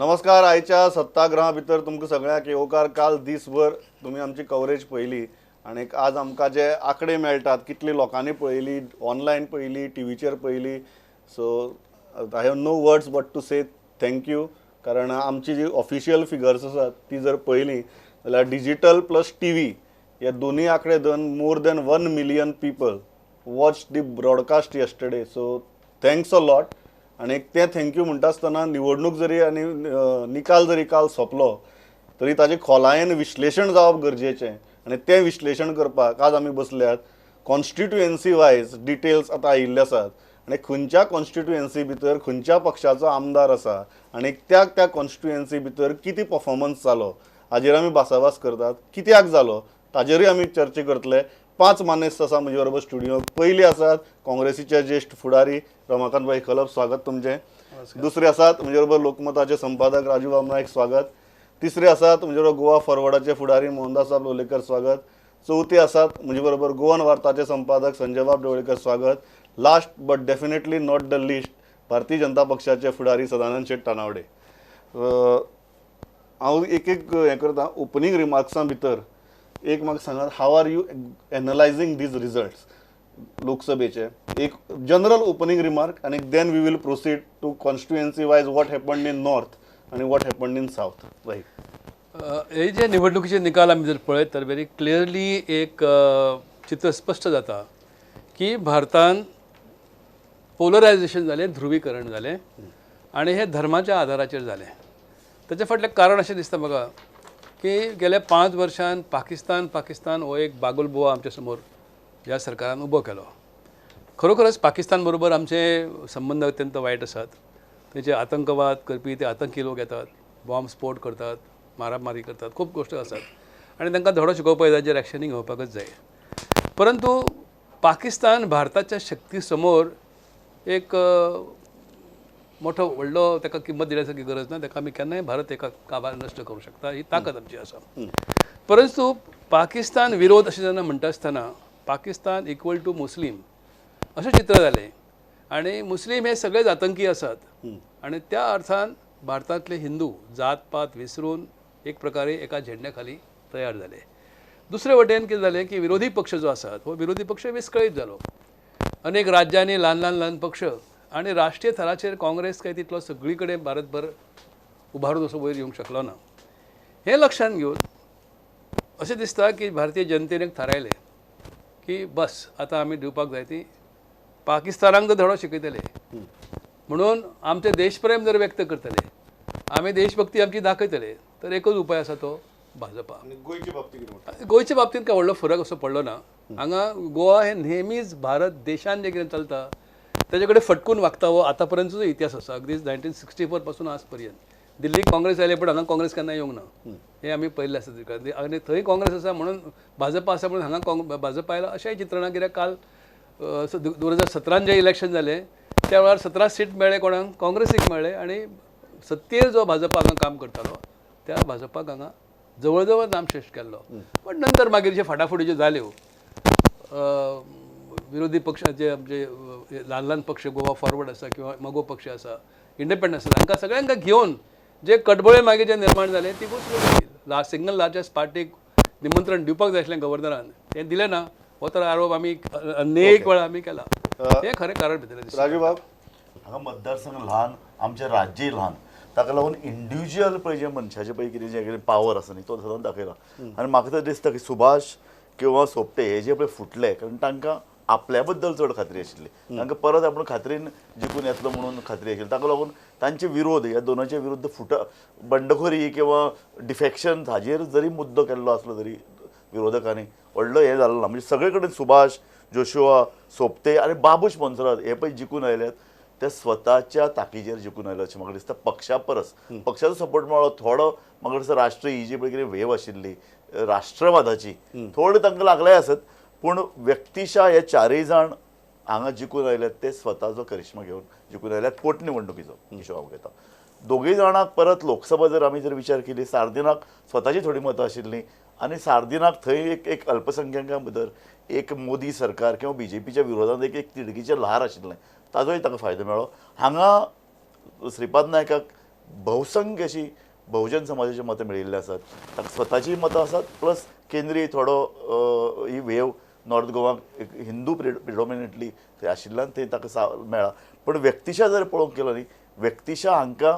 नमस्कार. आयच्या सत्ताग्रहा भितर तुमकां सगळ्यांक येवकार. काल दीसभर तुमी आमची कवरेज पळयली आनी आज आमकां जे आंकडे मेळटात कितले लोकांनी पळयली, ऑनलायन पळयली, टिवीचेर पळयली. So I have no words but to say thank you. कारण आमची जी ऑफिशियल फिगर्स आसात ती जर पळयली जाल्यार डिजिटल प्लस टी व्ही हे दोनूय आंकडे धरून more than 1 million people watch the broadcast yesterday. So thanks a lot. आनी तें thank you म्हणटा आसतना निवडणूक जरी आनी निकाल जरी काल सोंपलो तरी ताजें खोलायेन विश्लेशण जावप गरजेचें आनी तें विश्लेशण करपाक आज आमी बसल्यात. कॉन्स्टिट्युएन्सी वायज डिटेल्स आतां आयिल्ले आसात आनी खंयच्या कॉन्स्टिट्युएन्सी भितर खंयच्या पक्षाचो आमदार आसा आनी त्या त्या कॉन्स्टिट्युएन्सी भितर कितें परफॉर्मन्स जालो हाजेर आमी भासाभास करतात. कित्याक जालो ताजेरूय आमी चर्चा करतले. 5 मानेस्त आसा म्हजे बरोबर स्टुडियोक. पयली आसात काँग्रेसीचे ज्येश्ठ फुडारी रमाकांत भाई खलप, स्वागत तुमचें. दुसरे आसात म्हजे बरोबर लोकमताचे संपादक राजूबाब नायक, स्वागत. तिसरे आसात म्हजे बरोबर गोवा फॉरवर्डाचे फुडारी मोहनदासबाब लोलयेकर, स्वागत. चवथे आसात म्हजे बरोबर गोवन वार्ताचे संपादक संजयबाब ढवळीकर, स्वागत. Last but definitely not the least Bharatiya Janata पक्षाचे फुडारी सदानंद शेट तानावडे. हांव एक एक हें करता. ओपनींग रिमार्क्सां भितर एक म्हाका सांगात, how are you analysing these results लोकसभेचे? एक जनरल ओपनींग रिमार्क आनी then we will proceed to constituency wise what happened in north आनी what happened in south. Right. हे जे निवडणुकीचे निकाल आमी जर पळयत तर व्हेरी क्लियरली एक चित्र स्पश्ट जाता की भारतान पोलरायझेशन जालें, ध्रुवीकरण जालें आनी हे धर्माच्या आधाराचेर जालें. ताचे फाटलें कारण अशें दिसता म्हाका की गेल्या 5 वर्षान पाकिस्तान पाकिस्तान हो एक बागुलबुवा आमच्या समोर ह्या सरकारान उबो केलो. खरोखरच पाकिस्तान बरोबर आमचे संबंद अत्यंत वायट आसात. तेजे आतंकवाद करपी ते आतंकी लोक येतात, बॉम्ब स्फोट करतात, मारामारी करतात, खूब गोश्टी आसात आनी तांकां धडो शिकोवपाक जाय, ताजेर एक्शनूय घेवपाकच जाय. परंतु पाकिस्तान भारताच्या शक्ती समोर एक मोठो व्हडलो ताका किंमत दिल्या सारकी गरज ना. ताका आमी केन्नाय भारत एका काबार नश्ट करूंक शकता ही ताकद आमची आसा. परंतु पाकिस्तान विरोध अशें जेन्ना म्हणटा आसतना पाकिस्तान इक्वल टू मुस्लीम अशें चित्र जालें आनी मुस्लीम हे सगळेच आतंकी आसात आनी त्या अर्थान भारतांतले हिंदू जात पात विसरून एक प्रकारे एका झेंड्या खाली तयार जाले. दुसरे वटेन कितें जालें की विरोधी पक्ष जो आसात हो विरोधी पक्ष विस्कळीत जालो. अनेक राज्यांनी ल्हान ल्हान ल्हान पक्ष आनी राष्ट्रीय थराचेर काँग्रेस काय तितलो सगळी कडेन भारतभर उबारून असो वयर येवंक शकलो ना. हें लक्षांत घेवन अशें दिसता की भारतीय जनतेन एक थारायलें की बस आतां आमी दिवपाक जाय ती पाकिस्तानाक तर धडो शिकयतले म्हणून आमचें देशप्रेम जर व्यक्त करतले, आमी देशभक्ती आमची दाखयतले तर एकूच उपाय आसा तो भाजपा. गोंयचे बाबतींत काय व्हडलो फरक असो पडलो ना. हांगा गोवा हे नेहमीच भारत देशान जें कितें चलता ताजे कडेन फटकून वागता हो आतां पर्यंतचो इतिहास आसा. अगदी 1964 पासून आज पर्यंत दिल्लीक काँग्रेस आयले पण हांगा काँग्रेस केन्ना येवंक ना हें आमी पळयल्लें आसा. आनी थंय काँग्रेस आसा म्हणून भाजपा आसा म्हणून हांगा भाजपा आयला अशेंय चित्र ना. कित्याक काल 2017 जें इलेक्शन जालें त्या वेळार 17 सीट मेळ्ळे कोणाक, काँग्रेसीक मेळ्ळे आनी सत्तेर जो भाजपा हांगा काम करतालो त्या भाजपाक हांगा जवळ जवळ नामशेष केल्लो. पण नंतर मागीर जे फाटाफुटी ज्यो जाल्यो विरोधी पक्ष जे आमचे ल्हान ल्हान पक्ष गोवा फॉरवर्ड आसा किंवा मगो पक्ष आसा, इंडिपेंडंट आसा, तांकां सगळ्यांक घेवन जे कटबळे मागीर जे निर्माण जाले ती गोश्ट सिंगल लार्जस्ट पार्टीक निमंत्रण दिवपाक जाय आसलें गव्हर्नरान, तें दिलें ना. हो तर आरोप आमी अनेक वेळा आमी केला. हें खरें कारण भितर दिसता. राजूबाब, हांगा मतदारसंघ ल्हान, आमचें राज्यय ल्हान, ताका लागून इंडिविज्युअल पळय जे मनशाचे पळय कितें जें कितें पावर आसा न्ही तो सदांच दाखयला. आनी म्हाका तर दिसता की सुभाष किंवा सोपटे हे जे पळय फुटले कारण तांकां आपल्या बद्दल चड खात्री आशिल्ली, तांकां परत आपूण खात्रीन जिखून येतलो म्हणून खात्री आशिल्ली. ताका लागून तांचे विरोध ह्या दोनाचे विरुद्ध फुट बंडखोरी किंवा डिफेक्शन हाजेर जरी मुद्दो केल्लो आसलो तरी विरोधकांनी व्हडलो हें जालो ना. म्हणजे सगळे कडेन सुभाष, जोशुआ, सोपते आनी बाबूश मोन्सेरात हे पळय जिखून आयल्यात ते स्वताच्या ताकीचेर जिखून आयले अशें म्हाका दिसता. पक्षा परस पक्षाचो सपोर्ट मेळ्ळो थोडो म्हाका दिसता. राष्ट्रीय ही जी पळय कितें वेव आशिल्ली राष्ट्रवादाची थोडे तांकां लागले आसत पूण व्यक्तिशा हे चारय जाण हांगा जिखून आयल्यात ते स्वताचो करिश्मा घेवन जिखून आयल्यात पोटनिवडणुकीचो हिशोब हांव घेता. दोगूय जाणांक परत लोकसभा जर आमी जर विचार केली सार्दिनाक स्वताची थोडी मतां आशिल्लीं आनी सार्दिनाक थंय एक एक अल्पसंख्याकां भितर एक मोदी सरकार किंवा बीजेपीच्या विरोधात एक एक तिडकीचें ल्हार आशिल्लें ताजोय ताका फायदो मेळ्ळो. हांगा श्रीपाद नायकाक बहुसंख्य अशी बहुजन समाजाची मतां मेळिल्लीं आसात. ताका स्वताचीय मतां आसात प्लस केंद्रीय थोडो ही वेव नॉर्थ गोवाक एक हिंदू प्रिडोमिनंटली थंय आशिल्ल्यान थंय ताका मेळ्ळा. पण व्यक्तिशा जर पळोवंक गेलो न्ही, व्यक्तिशा हांकां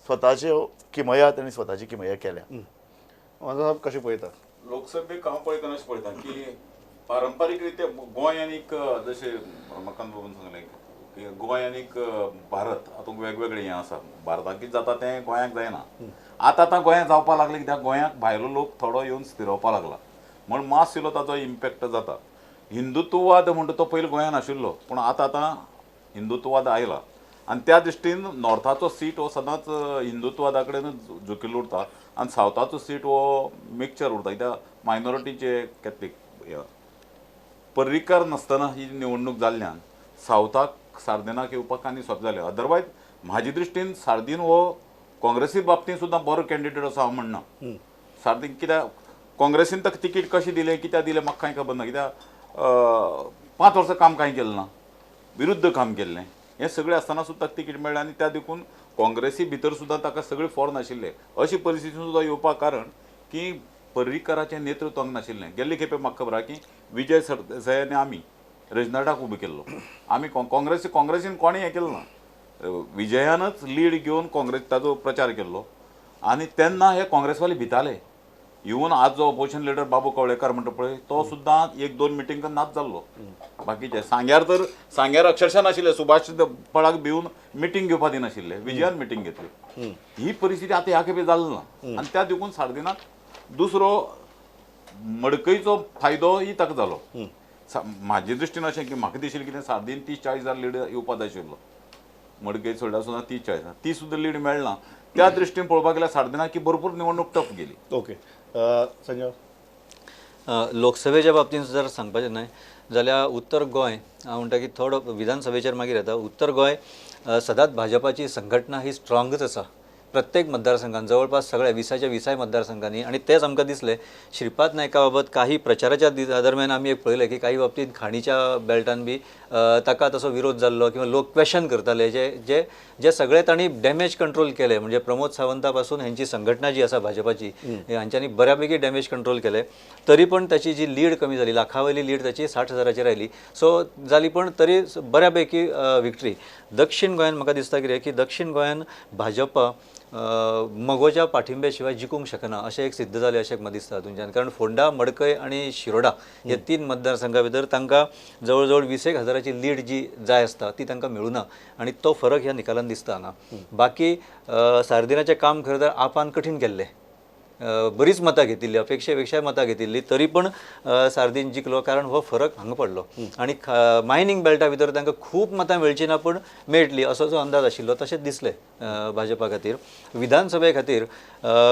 स्वताच्यो किमया तांणी स्वताची किमया केल्या. साहेब कशें पळयता लोकसभेक? हांव पळयतना अशें पळयता की पारंपारीक रित्या गोंय आनीक जशें रमाकांत बाबून सांगलें की गोंय आनीक भारत हातूंत वेगवेगळें हें आसा. भारताक कितें जाता तें गोंयाक जायना. आतां आतां गोंयांत जावपाक लागलें कित्याक गोंयाक भायलो लोक थोडो येवन स्थिरोवपाक लागला म्हण मास इलो ताचो इम्पॅक्ट जाता. हिंदुत्ववाद म्हणटा तो पयलीं गोंयांत आशिल्लो पूण आतां आतां हिंदुत्ववाद आयला आनी त्या दृश्टीन नॉर्थाचो सीट हो सदांच हिंदुत्ववादा कडेनच झुकिल्लो उरता आनी सावथाचो सीट हो मिक्सचर उरता कित्याक मायनॉरिटीचे कॅथलीक. पर्रीकार नासतना ही निवडणूक जाल्ल्यान सावथाक सार्दिनाक येवपाक आनी सोंपें जालें. अदरवायज म्हाजे दृश्टीन सार्दीन हो काँग्रेसी बाबतींत सुद्दां बरो कॅन्डिडेट असो हांव म्हणना. सार्दीन कित्याक काँग्रेसीन ताका तिकीट कशें दिलें कित्याक दिलें म्हाका कांय खबर ना कित्याक 5 वर्सां काम कांय केलें ना, विरुद्ध काम केल्लें. हें सगळें आसतना सुद्दां तिकीट मेळ्ळें आनी त्या देखून काँग्रेसी भितर सुद्दां ताका सगळें फॉर नाशिल्लें. अशी परिस्थिती सुद्दां येवपाक कारण की पर्रीकाराचें नेतृत्व हांगा नाशिल्लें. गेल्ले खेपे म्हाका खबर आहा की विजय सरदेसाय आनी आमी रेजनाल्डाक उबो केल्लो. आमी काँग्रेसीन कोणें हें केलें ना, विजयानच लीड घेवन काँग्रेस ताजो प्रचार केल्लो आनी तेन्ना हे काँग्रेसवाले भिताले. इवन आज जो ऑपोजिशन लिडर बाबू कवळेकार म्हणटा पळय तो सुद्दां 1-2 मिटींग नाच जाल्लो. बाकीचे सांग्यार तर सांग्यार अक्षरशः नाशिल्ले, सुभाष पळाक भिवन मिटींग घेवपा दिनाशिल्ले, विजयान मिटींग घेतली. ही परिस्थिती आतां ह्या खेपे जाली ना आनी त्या देखून सार्दिनाक दुसरो मडकयचो फायदो ही ताका जालो. म्हाजे दृश्टीन अशें की म्हाका दिशिल्लें कितें सार्दीन 30-40 हजार लीड येवपा जाय आशिल्लो, मडकय सोडल्यार सुद्दां 30-40 ती सुद्दां लीड मेळना. त्या दृश्टीन पळोवपाक गेल्यार सार्दिनाक की भरपूर निवडणूक टफ गेली. ओके संजय, लोकसभेच्या बाबतींत जर सांगपाचें न्हय जाल्यार उत्तर गोंय हांव म्हणटा की थोडो विधानसभेचेर मागीर येता. उत्तर गोंय सदांच भाजपाची संघटना ही स्ट्रॉंगच आसा प्रत्येक मतदारसंघान, जवळपास सगळ्या 20च्या 20 मतदारसंघांनी. आनी तेच आमकां दिसलें श्रीपाद नायका बाबत काही प्रचाराच्या दरम्यान आमी एक पळयलें की काही बाबतींत खाणीच्या बेल्टान बी ताका तसो विरोध जाल्लो किंवा लोक क्वेशन करताले जे जे जे सगळे तांणी डॅमेज कंट्रोल केले. म्हणजे प्रमोद सावंता पासून हेंची संघटना जी आसा भाजपाची हांच्यांनी बऱ्यापैकी डॅमेज कंट्रोल केले, तरी पण ताची जी लीड कमी जाली, लाखावयली लीड ताची 60 हजाराचेर आयली सो जाली, पण तरी बऱ्यापैकी विक्ट्री. दक्षिण गोंयान म्हाका दिसता कितें की दक्षिण गोंयान भाजपा मगोच्या पाठिंब्या शिवाय जिखूंक शकना अशें एक सिद्ध जालें अशें म्हाका दिसता तुमच्यान. कारण फोंडा, मडकय आनी शिरोडा हे 3 मतदारसंघा भितर तांकां जवळ जवळ 20 हजाराची लीड जी जाय आसता ती तांकां मेळूना आनी तो फरक ह्या निकालान दिसता हांगा. बाकी सार्दिनाचें काम खरें तर आपान कठीण केल्लें, बरीच मतां घेतिल्ली, अपेक्षे पेक्षाय मतां घेतिल्ली, तरी पण सार्दीन जिखलो कारण हो फरक हांगा पडलो. आनी मायनींग बेल्टा भितर तांकां खूब मतां मेळची ना पूण मेळटली असो जो अंदाज आशिल्लो तशेंच दिसलें भाजपा खातीर. विधानसभे खातीर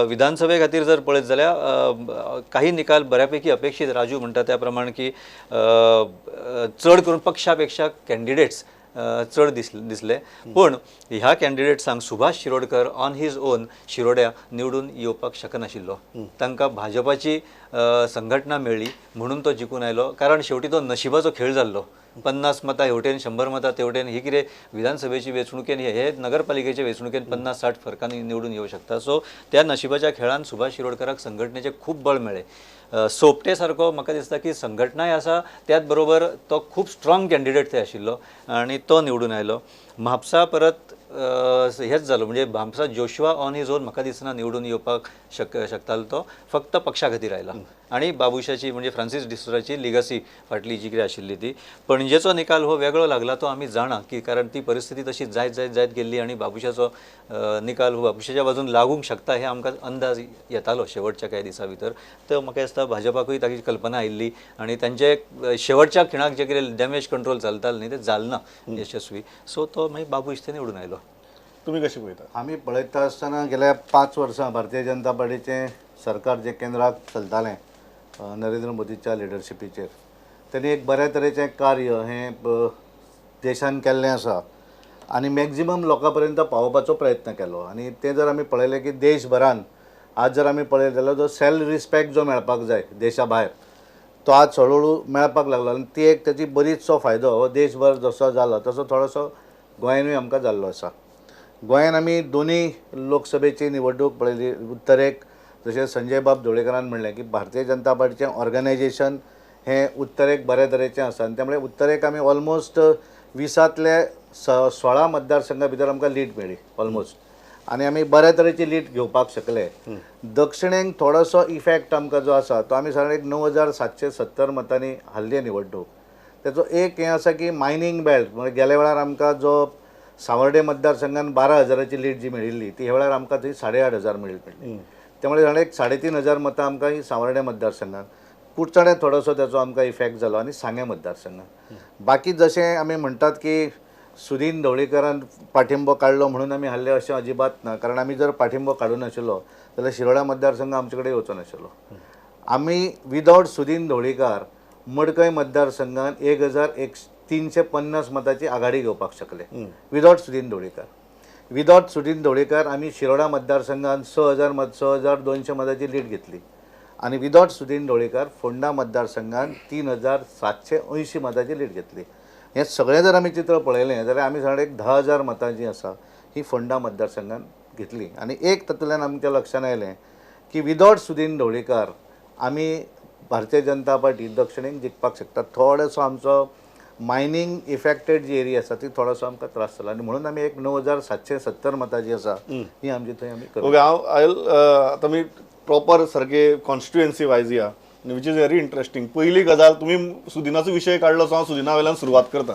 विधानसभे खातीर जर पळयत जाल्यार काही निकाल बऱ्यापैकी अपेक्षीत. राजू म्हणटा त्या प्रमाण की चड करून पक्षा पेक्षा कॅन्डिडेट्स चड दिसले, पण ह्या कॅन्डिडेट्सांक Subhash Shirodkar on his own शिरोड्या निवडून येवपाक शकनाशिल्लो. तांकां भाजपाची संघटना मेळ्ळी म्हणून तो जिखून आयलो, कारण शेवटी तो नशिबाचो खेळ जाल्लो. 50 मतां हेवटेन, 100 मतां तेवटेन, ही कितें विधानसभेची वेंचणुकेन हे नगरपालिकेचे वेंचणुकेन 50-60 फरकांनी निवडून येवं शकता. सो त्या नशिबाच्या खेळान सुभाष शिरोडकराक संघटनेचें खूब बळ मेळ्ळें. सोपटे सारको म्हाका दिसता की संघटनाय आसा, त्याच बरोबर तो खूब स्ट्रॉंग कॅन्डिडेट थंय आशिल्लो आनी तो निवडून आयलो. म्हापसा परत हेच जालो, म्हणजे Mapusa Joshua on his own म्हाका दिसना निवडून येवपाक शकतालो, तो फक्त पक्षा खातीर आयला. आनी बाबुशाची म्हणजे फ्रांसीस डिसोजाची लिगसी फाटली जी कितें आशिल्ली ती. पणजेचो निकाल हो वेगळो लागला तो आमी जाणा की कारण ती परिस्थिती तशी जायत जायत जायत गेल्ली आनी बाबुशाचो निकाल हो बाबुशाच्या बाजून लागूंक शकता हे आमकां अंदाज येतालो शेवटच्या कांय दिसां भितर. तर म्हाका दिसता भाजपाकूय ताची कल्पना आयिल्ली आनी तांचे शेवटच्या खिणाक जे कितें डॅमेज कंट्रोल चलतालें न्ही तें जालें ना यशस्वी. सो तो मागीर बाबूश थंय निवडून आयलो. तुमी कशें पळयता? आमी पळयता आसतना गेल्या 5 वर्सां भारतीय जनता पार्टीचें सरकार जें केंद्राक चलतालें नरेंद्र मोदीच्या लिडरशिपीचेर, तेणी एक बऱ्या तरेचें कार्य हें देशान केल्लें आसा आनी मॅक्झिमम लोकां पर्यंत पावोवपाचो प्रयत्न केलो. आनी तें जर आमी पळयलें की देशभरान आज जर आमी पळयलें जाल्यार जो सेल्फ रिस्पेक्ट जो मेळपाक जाय देशा भायर तो आज हळूहळू मेळपाक लागलो आनी ती एक तेची बरीचसो फायदो हो देशभर जसो जाला तसो थोडोसो गोंयानूय आमकां जाल्लो आसा. गोंयान आमी दोनूय लोकसभेची निवडणूक पळयली. उत्तरेक जशें संजय बाब ढवळीकरान म्हणलें की भारतीय जनता पार्टीचें ऑर्गनायजेशन हें उत्तरेक बऱ्या तरेचें आसा आनी त्यामुळे उत्तरेक आमी ऑलमोस्ट 20तले 16 मतदारसंघा भितर आमकां लीड मेळ्ळी ऑलमोस्ट, आनी आमी बऱ्या तरेची लीड घेवपाक शकले. दक्षिणेक थोडोसो इफेक्ट आमकां जो आसा तो आमी सादारण एक 9770 मतांनी हारली निवडणूक. तेचो एक हें आसा की मायनींग बेल्ट म्हणजे गेल्या वेळार आमकां जो सावर्डे मतदारसंघान 12,000ची लीड जी मेळिल्ली ती ह्या वेळार आमकां थंय 8,500 मेळ्ळी. त्यामुळे सादारण एक 3,500 मतां आमकां ही सावर्डे मतदारसंघान, कुडचडे थोडोसो तेचो आमकां इफेक्ट जालो आनी सांगें मतदारसंघान. बाकी जशें आमी म्हणटात की सुदीन ढवळीकरान पाठिंबो काडलो म्हणून आमी हारले अशें अजिबात ना, कारण आमी जर पाठिंबो काडूं नाशिल्लो जाल्यार शिरोडा मतदारसंघ आमचे कडेन येवचो नाशिल्लो. आमी विदावट सुदीन ढवळीकार मडकय मतदारसंघान 1,350 मताची आघाडी घेवपाक शकले विदावट सुदीन ढवळीकार. विदावट सुदीन ढवळीकार आमी शिरोडा मतदारसंघान 6,200 मताची लीड घेतली आनी विदावट सुदीन ढवळीकार फोंडा मतदारसंघान 3,780 मताची लीड घेतली. हें सगळें जर आमी चित्र पळयलें जाल्यार आमी सादारण एक 10,000 मतां जीं आसा ही फोंडा मतदारसंघान घेतली. आनी एक तातूंतल्यान आमच्या लक्षांत आयलें की विदावट सुदीन ढवळीकार आमी भारतीय जनता पार्टी दक्षिणेक जिखपाक शकता. थोडोसो आमचो मायनींग इफेक्टेड जी एरिया आसा ती थोडोसो आमकां त्रास जाला आनी म्हणून आमी एक 9,770 मतां जी आसा ही आमची थंय आमी करूं. ओके, हांव आतां आमी प्रॉपर सारके कॉन्स्टिट्युएन्सी वायज या, which is very interesting. पयली गजाल तुमी सुदिनाचो विशय काडलो, सो हांव सुदिना वयल्यान सुरवात करता.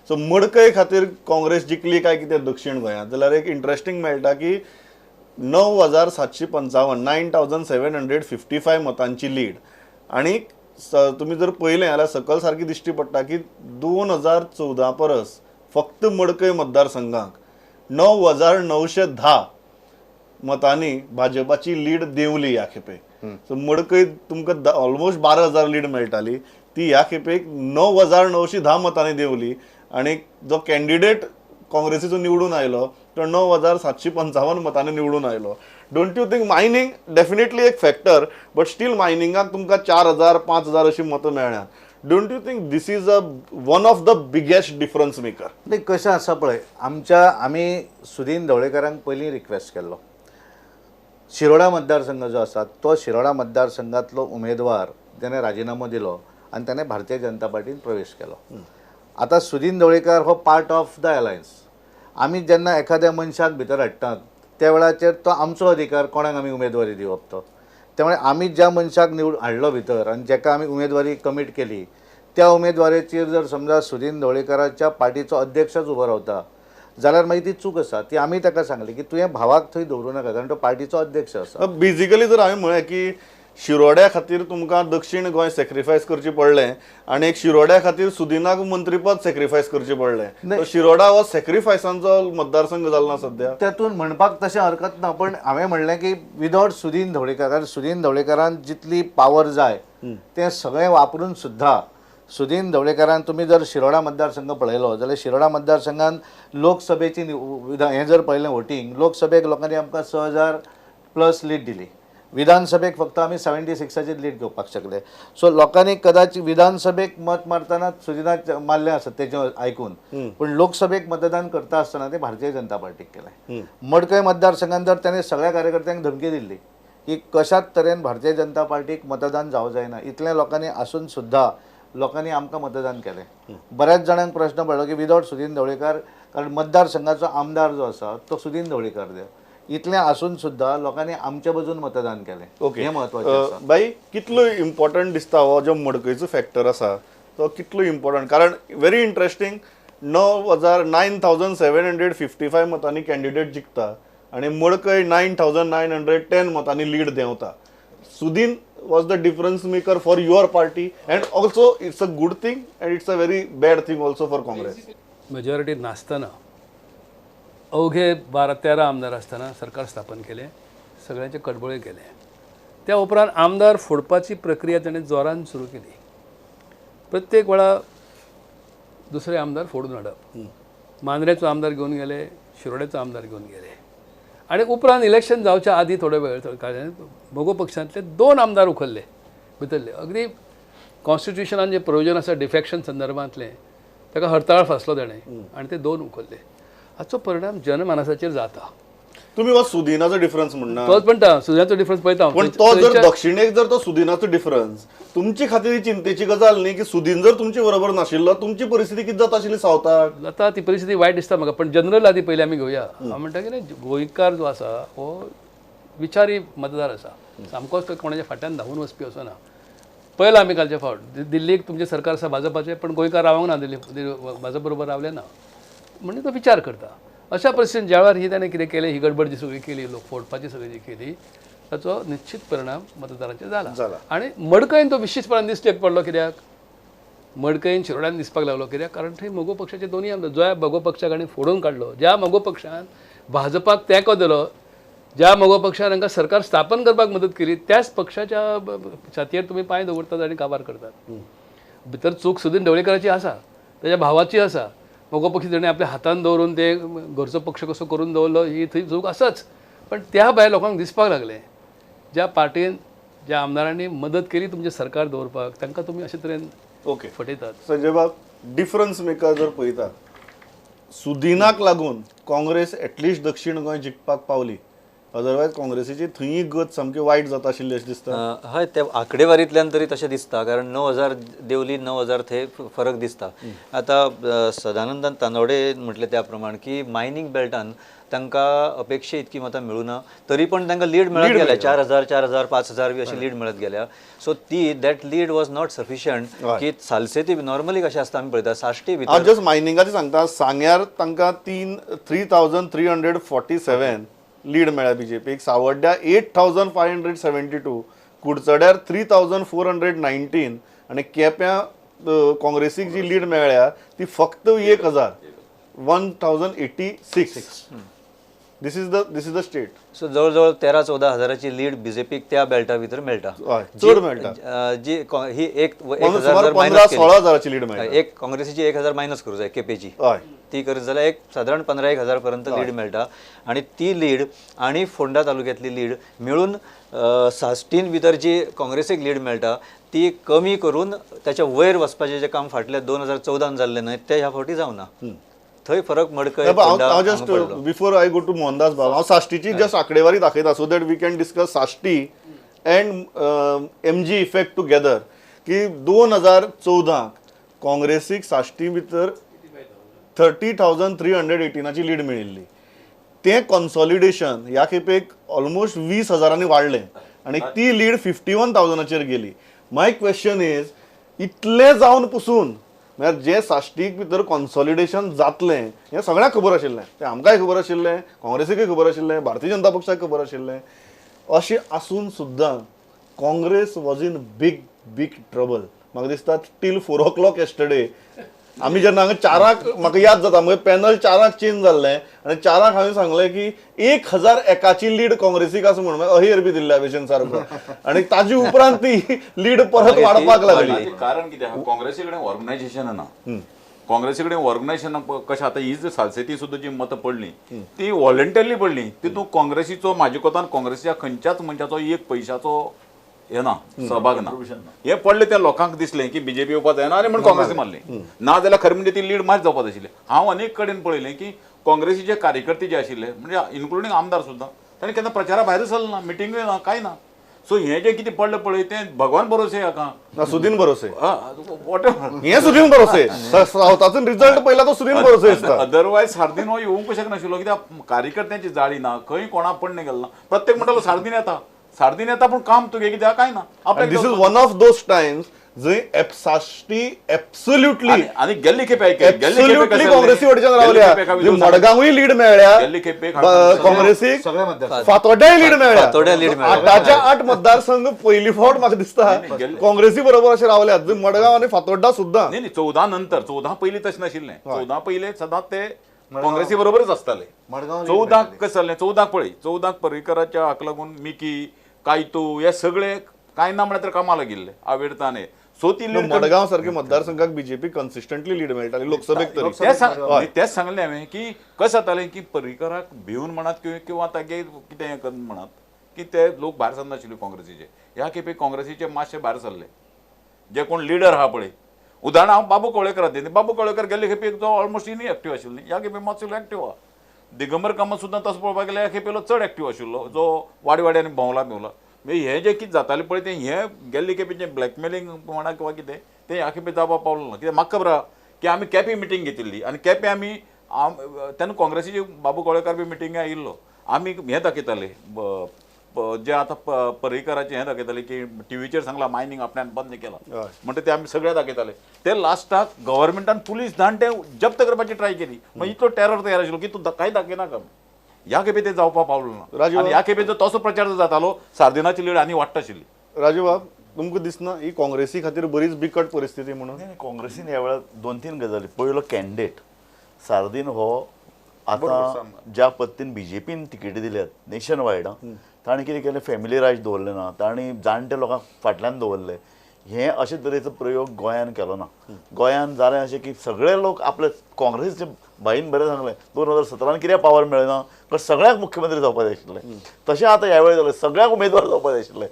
सो मडकय खातीर काँग्रेस जिखली काय कितें दक्षीण गोंयांत जाल्यार एक इंट्रस्टींग मेळटा की 9,755 9,755 मतांची लीड. आनी तुमी जर पळयलें जाल्यार सकल सारकी दिश्टी पडटा की 2014 परस फक्त मडकय मतदारसंघाक 9,910 मतांनी भाजपाची लीड देंवली ह्या खेपे. सो मडकय तुमकां ऑलमोस्ट 12,000 लीड मेळटाली ती ह्या खेपेक 9,910 मतांनी देंवली आनी जो कॅन्डिडेट काँग्रेसीचो निवडून आयलो तो 9,755 मतांनी निवडून आयलो. Don't you think mining definitely एक फॅक्टर, बट स्टील मायनिंगाक तुमकां 4,000 5,000 अशी मतां मेळ्ळ्यात. Don't you think this is a one of the biggest difference maker? नाही, कशें आसा पळय, आमच्या आमी सुदीन ढवळीकरांक पयलीं रिक्वेस्ट केल्लो. शिरोडा मतदारसंघ जो आसा तो शिरोडा मतदारसंघातलो उमेदवार तेणें राजिनामो दिलो आनी तेणें भारतीय जनता पार्टीन प्रवेश केलो. आतां सुदीन ढवळीकार हो पार्ट ऑफ the alliance. आमी जेन्ना एखाद्या मनशाक भितर हाडटात त्या वेळाचेर तो आमचो अधिकार कोणाक आमी उमेदवारी दिवप तो. त्यामुळे आमी ज्या मनशाक निवड हाडलो भितर आनी जेका आमी उमेदवारी कमीट केली त्या उमेदवारीचेर जर समजा सुदीन ढवळीकाराच्या पार्टीचो अध्यक्षच उबो रावता जाल्यार मागीर ती चूक आसा. ती आमी ताका सांगली की तुवें भावाक थंय दवरूं नाका कारण तो पार्टीचो अध्यक्ष आसा. बेजिकली जर हांवें म्हळें की शिरोड्या खातीर तुमकां दक्षीण गोंय सॅक्रिफायस करचें पडलें आनी एक शिरोड्या खातीर सुदिनाक मंत्रीपद सॅक्रिफायस करचें पडलें, शिरोडा हो सॅक्रिफायसांचो मतदारसंघ जालो ना सद्या. तातूंत म्हणपाक तशें हरकत ना, पण हांवें म्हणलें की विदावट सुदीन ढवळीकार, कारण सुदीन ढवळीकारान जितली पावर जाय तें सगळें वापरून सुद्दां सुदीन ढवळीकारान तुमी जर शिरोडा मतदारसंघ पळयलो जाल्यार शिरोडा मतदारसंघान लोकसभेची हें जर पळयलें वोटींग, लोकसभेक लोकांनी आमकां 6,000 प्लस लीड दिली, विधानसभेक फक्त आमी 76 लीड घेवपाक शकले. सो लोकांनी कदाचित विधानसभेक मत मारतना सुदिनाक मारलें आसत तेजें आयकून, पूण लोकसभेक मतदान करता आसतना ते भारतीय जनता पार्टीक केलें. मडकय मतदारसंघान जर ताणें सगळ्या कार्यकर्त्यांक धमकी दिल्ली की कशाच तरेन भारतीय जनता पार्टीक मतदान जावं जायना, इतलें लोकांनी आसून सुद्दां लोकांनी आमकां मतदान केलें. बऱ्याच जाणांक प्रश्न पडलो की विदावट सुदीन ढवळीकार, कारण मतदारसंघाचो आमदार जो आसा तो सुदीन ढवळीकार द्या, इतलें आसून सुद्दां लोकांनी आमच्या बाजून मतदान केलें. ओके, हें म्हत्वाचें आसा. बाई, कितलो इम्पॉर्टंट दिसता हो जो मडकयचो फॅक्टर आसा तो कितलो इम्पॉर्टंट? कारण व्हेरी इंट्रस्टींग 9,755 मतांनी कॅन्डिडेट जिखता आनी मडकय 9,910 मतांनी लीड देंवता. Sudin was the difference maker for your party and also it's a good thing and it's a very bad thing also for Congress. Majority नासतना अवघे 12-13 आमदार आसतना सरकार स्थापन केलें, सगळ्यांचे कडबोळे केले. त्या उपरांत आमदार फोडपाची प्रक्रिया ताणें जोरान सुरू केली. प्रत्येक वेळा दुसरे आमदार फोडून हाडप, मांद्रेचो आमदार घेवन गेले, शिरोड्याचो आमदार घेवन गेले आनी उपरांत इलेक्शन जावच्या आदी थोडो वेळ मगो पक्षांतले 2 आमदार उखल्ले भितरले. अगदी कॉन्स्टिट्युशनान जे प्रोविजन आसा डिफेक्शन संदर्भांतलें ताका हरताळ फासलो ताणें आनी ते 2 उखल्ले. हाचो परिणाम जनमानसाचेर जाता. तुम्ही हो सुदिनाचो डिफरन्स म्हणना, तोच म्हणटा सुदिनाचो डिफरन्स पळयता, पण तो जर दक्षिणेक जर तो सुदिनाचो डिफरन्स तुमचे खातीर ही चिंतेची गजाल न्ही की सुदीन जर तुमचे बरोबर नाशिल्लो तुमची परिस्थिती कितें जाता आशिल्ली सावथाक? जाता ती परिस्थिती वायट दिसता म्हाका, पण जनरल आदी पयलीं आमी घेवया. हांव म्हणटा कितें, गोंयकार जो आसा हो विचारी मतदार आसा, सामकोच तो कोणाच्या फाटल्यान धांवून वचपी असो ना. पळयलां आमी कालचे फावट दिल्लीक तुमचें सरकार आसा भाजपाचें, पण गोंयकार रावंक ना दिल्ली, भाजप बरोबर रावले ना, म्हणजे तो विचार करता. अशा परिस्थितीन ज्या वेळार ही ताणें कितें केलें, ही गडबड जी सगळी केली, लोक फोडपाची सगळी जी केली, ताचो निश्चित परिणाम मतदारांचेर जाला. आनी मडकयन तो विशेशपणान दिश्टेक पडलो कित्याक, मडकयन शिरोड्यान दिसपाक लागलो कित्याक, कारण थंय मगो पक्षाचे दोनूय आमदार, ज्या मगो पक्षाक आनी फोडून काडलो, ज्या मगो पक्षान भाजपाक तेंको दिलो, ज्या मगो पक्षान हांकां सरकार स्थापन करपाक मदत केली, त्याच पक्षाच्या छातयेर तुमी पांय दवरतात आनी काबार करतात. भितर चूक सुदीन ढवळीकराची आसा, ताच्या भावाची आसा, मगो पक्ष ताणें आपल्या हातान दवरून ते घरचो पक्ष कसो करून दवरलो ही थंय चूक आसाच. पण त्या भायर लोकांक दिसपाक लागलें ज्या पार्टीन ज्या आमदारांनी मदत केली तुमचें सरकार दवरपाक तांकां तुमी अशे तरेन ओके फटयतात. संजय बाब, डिफरन्स मेकर जर पळयता, सुदिनाक लागून काँग्रेस एटलिस्ट दक्षिण गोंय जिखपाक पावली, अदरवायज काँग्रेसीची थंय गत सामकी वायट जाता आशिल्ली अशें दिसता. हय, ते आंकडेवारींतल्यान तरी तशें दिसता, कारण 9,000 देवली 9,000 थंय फरक दिसता. आतां सदानंदान तानवडे म्हटलें त्या प्रमाण की मायनींग बेल्टान तांकां अपेक्षा इतकी मतां मेळूं ना, तरी पण तांकां लीड मेळत गेल्या, 4,000 4,000 5,000 बी अशी लीड मेळत गेल्या. सो ती that lead was not sufficient की सालसेती नॉर्मली कशें आसता आमी पळयता साश्टी भितर जस्ट मायनिंगाचें सांगता, सांग्यार तांकां 3,347 लीड मेळ्ळ्या बीजेपीक, सावड्ड्या 8,572, कुडचड्यार 3,419 आनी केप्यां काँग्रेसीक जी लीड मेळ्ळ्या ती फक्त 1,000, 1,086. This is the state. So जवळ जवळ 13-14 हजाराची लीड बीजेपीक त्या बेल्टा भितर मेळटा, चड मेळटा. जी ही एक 1,000 15-16 हजाराची लीड मेळटा, एक काँग्रेसीची 1,000 मायनस करूं जाय केपेची, ती करीत जाल्यार एक सादारण 15-1 हजार पर्यंत लीड मेळटा. आनी ती लीड आनी फोंडा तालुक्यांतली लीड मेळून साश्टीन भितर जी काँग्रेसीक लीड मेळटा ती कमी करून ताच्या वयर वचपाचें जें काम फाटल्या 2014 जाल्लें न्हय तें ह्या फावटी जावना. थंय फरक मडकय. हांव just before I go to Mohandas बाब, हांव साश्टीची जस्ट आंकडेवारी दाखयता so that we can discuss Sashti and MG effect together. की 2014 काँग्रेसीक साश्टी भितर 30,318 लीड मेळिल्ली, तें कॉन्सॉलिडेशन ह्या खेपेक ऑलमोस्ट 20 हजारांनी वाडलें आनी ती लीड 51,000 गेली. My question is, इतलें जावन पसून म्हळ्यार जे साश्टीक भितर कॉन्सॉलिडेशन जातलें हें सगळ्यांक खबर आशिल्लें, तें आमकांय खबर आशिल्लें, काँग्रेसीकय खबर आशिल्लें, भारतीय जनता पक्षाक खबर आशिल्लें. अशें आसून सुद्दां Congress was in big big trouble. म्हाका दिसता टील 4 o'clock yesterday आमी जेन्ना हांगा 4 म्हाका याद जाता, मागीर पॅनल 4 चेंज जाल्लें आनी 4 हांवें सांगलें की 1,001 लीड काँग्रेसीक आसा म्हणून अहेर बी दिल्ल्या भशेन सारको, आनी ताजे उपरांत ती लीड परत वाडपाक लागली. कारण कितें आहा, काँग्रेसी कडेन ऑर्गनायझेशन ना, काँग्रेसी कडेन ऑर्गनायझेशन कशें आतां ही जी सालसेती सुद्दां जी मतां पडलीं ती वॉलंटरली पडली, तितूंत काँग्रेसीचो म्हाजे कोतान काँग्रेसीच्या खंयच्याच मनशाचो एक पैशाचो हे ना, सहभाग ना. हे पडले त्या लोकांक दिसलें की बीजेपी येवपाक जायना आनी म्हण काँग्रेसी मारली, ना जाल्यार खरें म्हणजे ती लीड मात जावपाक आशिल्ली. हांव अनेक कडेन पळयलें की काँग्रेसीचे कार्यकर्ते जे आशिल्ले म्हणजे इन्क्लुडींग आमदार सुद्दां तांणी केन्ना प्रचारा भायर सरलें ना, मिटिंगूय ना, कांय ना. सो हें जें कितें पडलें पळय तें भगवान भरोसे हाका, सुदीन भरोसे, what ever हें सुदीन भरोसे, सावथाचो रिजल्ट पळयला तो सुदीन भरोसे दिसता. अदरवायज सार्दीन हो येवंक शकनाशिल्लो कित्याक कार्यकर्त्यांची जाळी ना, खंय कोणा पडणे गेलो ना, प्रत्येक म्हणटालो सार्दीन येता सार्दीन येता, पूण काम तुगे कित्याक कांय ना. This is one of those times जंय साश्टी एब्सोल्युटली आनी गेल्ली खेपे काँग्रेसी वटेच्यान रावल्या, मडगांवूय लीड मेळ्ळ्या काँग्रेसीक, फातोड्ड्याय लीड मेळ्ळ्या, 8च्या 8 मतदारसंघ पयली फावट म्हाका दिसता काँग्रेसी बरोबर अशें रावल्या, मडगांव आनी फातोड्डा सुद्दां. न्ही 14 नंतर, 14 पयलीं तशें नाशिल्लें, 14 पयलीं सदांच ते काँग्रेसी बरोबरच आसताले. 14 कशें जालें, 14 पळय, 14 पर्रीकराच्या हाका लागून मिकी कायतू हे सगळे कांय ना म्हळ्यार तर कामाक लागिल्ले आवेडताने. सो ती लीड मडगांव सारखे मतदारसंघाक बीजेपी कन्सिस्टंटली लीड मेळटाली लोकसभेक तरी. तेच सांगलें हांवें की कशें जातालें की पर्रीकराक भिवन म्हणात किंवा तागे कितें हें करून म्हणात की ते लोक भायर सरनाशिल्ले काँग्रेसीचे. ह्या खेपे काँग्रेसीचे मातशे भायर सरले जे कोण लिडर आहा पळय, उदाहरण हांव बाबू कवळेकराक दिता, बाबू कवळेकर गेल्ले खेपे तो ऑलमोस्ट इनएक्टीव आशिल्ले, ह्या खेपे मातसो एक्टीव आहा. दिगंबर कामत सुद्दां तसो पळोवपाक गेल्यार ह्या खेपेलो चड एक्टीव आशिल्लो, जो वाडी वाड्यांनी भोंवला बिवला. म्हणजे हें जें कितें जातालें पळय तें हें गेल्ले खेपे जें ब्लॅकमेलिंग म्हणा किंवा कितें तें ह्या खेपे जावपाक पावलें ना. कित्याक म्हाका खबर आहा की आमी केपें मिटींग घेतिल्ली आनी केपें आमी तेन्ना काँग्रेसीचे बाबू कवळेकार बी मिटिंगे आयिल्लो, आमी हें दाखयताले जे आतां पर्रीकाराचें हें दाखयताले की टिवीचेर सांगलां मायनींग आपल्यान बंद केलां म्हणटा ते आमी सगळे दाखयताले. ते लास्टाक गव्हर्मेंटान पुलीस धाडून ते जप्त करपाची ट्राय केली. मागीर इतलो टेरर तयार आशिल्लो की तूं कांय दाखयनाका. ह्या खेपे ते जावपाक पावलो ना आनी ह्या खेपे जर तसो प्रचार जातालो सार्दिनाची लीड आनी वाडटा आशिल्ली. राजू बाब, तुमकां दिसना ही काँग्रेसी खातीर बरीच बिकट परिस्थिती म्हणून? काँग्रेसीन ह्या वेळार 2-3 गजाली. पयलो कॅन्डिडेट सार्दीन हो आतां ज्या पद्दतीन बीजेपीन तिकेटी दिल्यात नेशन वायड, ताणें कितें केलें, फॅमिली राज दवरलें ना, ताणें जाणटे लोकांक फाटल्यान दवरले. हे अशे तरेचो प्रयोग गोंयान केलो ना. गोंयान जालें अशें की सगळे लोक आपले काँग्रेसीचे भाईन बरें सांगलें 2017 कित्याक पावर मेळना, कारण सगळ्यांक मुख्यमंत्री जावपाक जाय आशिल्लें. तशें आतां ह्या वेळार जालें, सगळ्यांक उमेदवार जावपाक जाय आशिल्लें.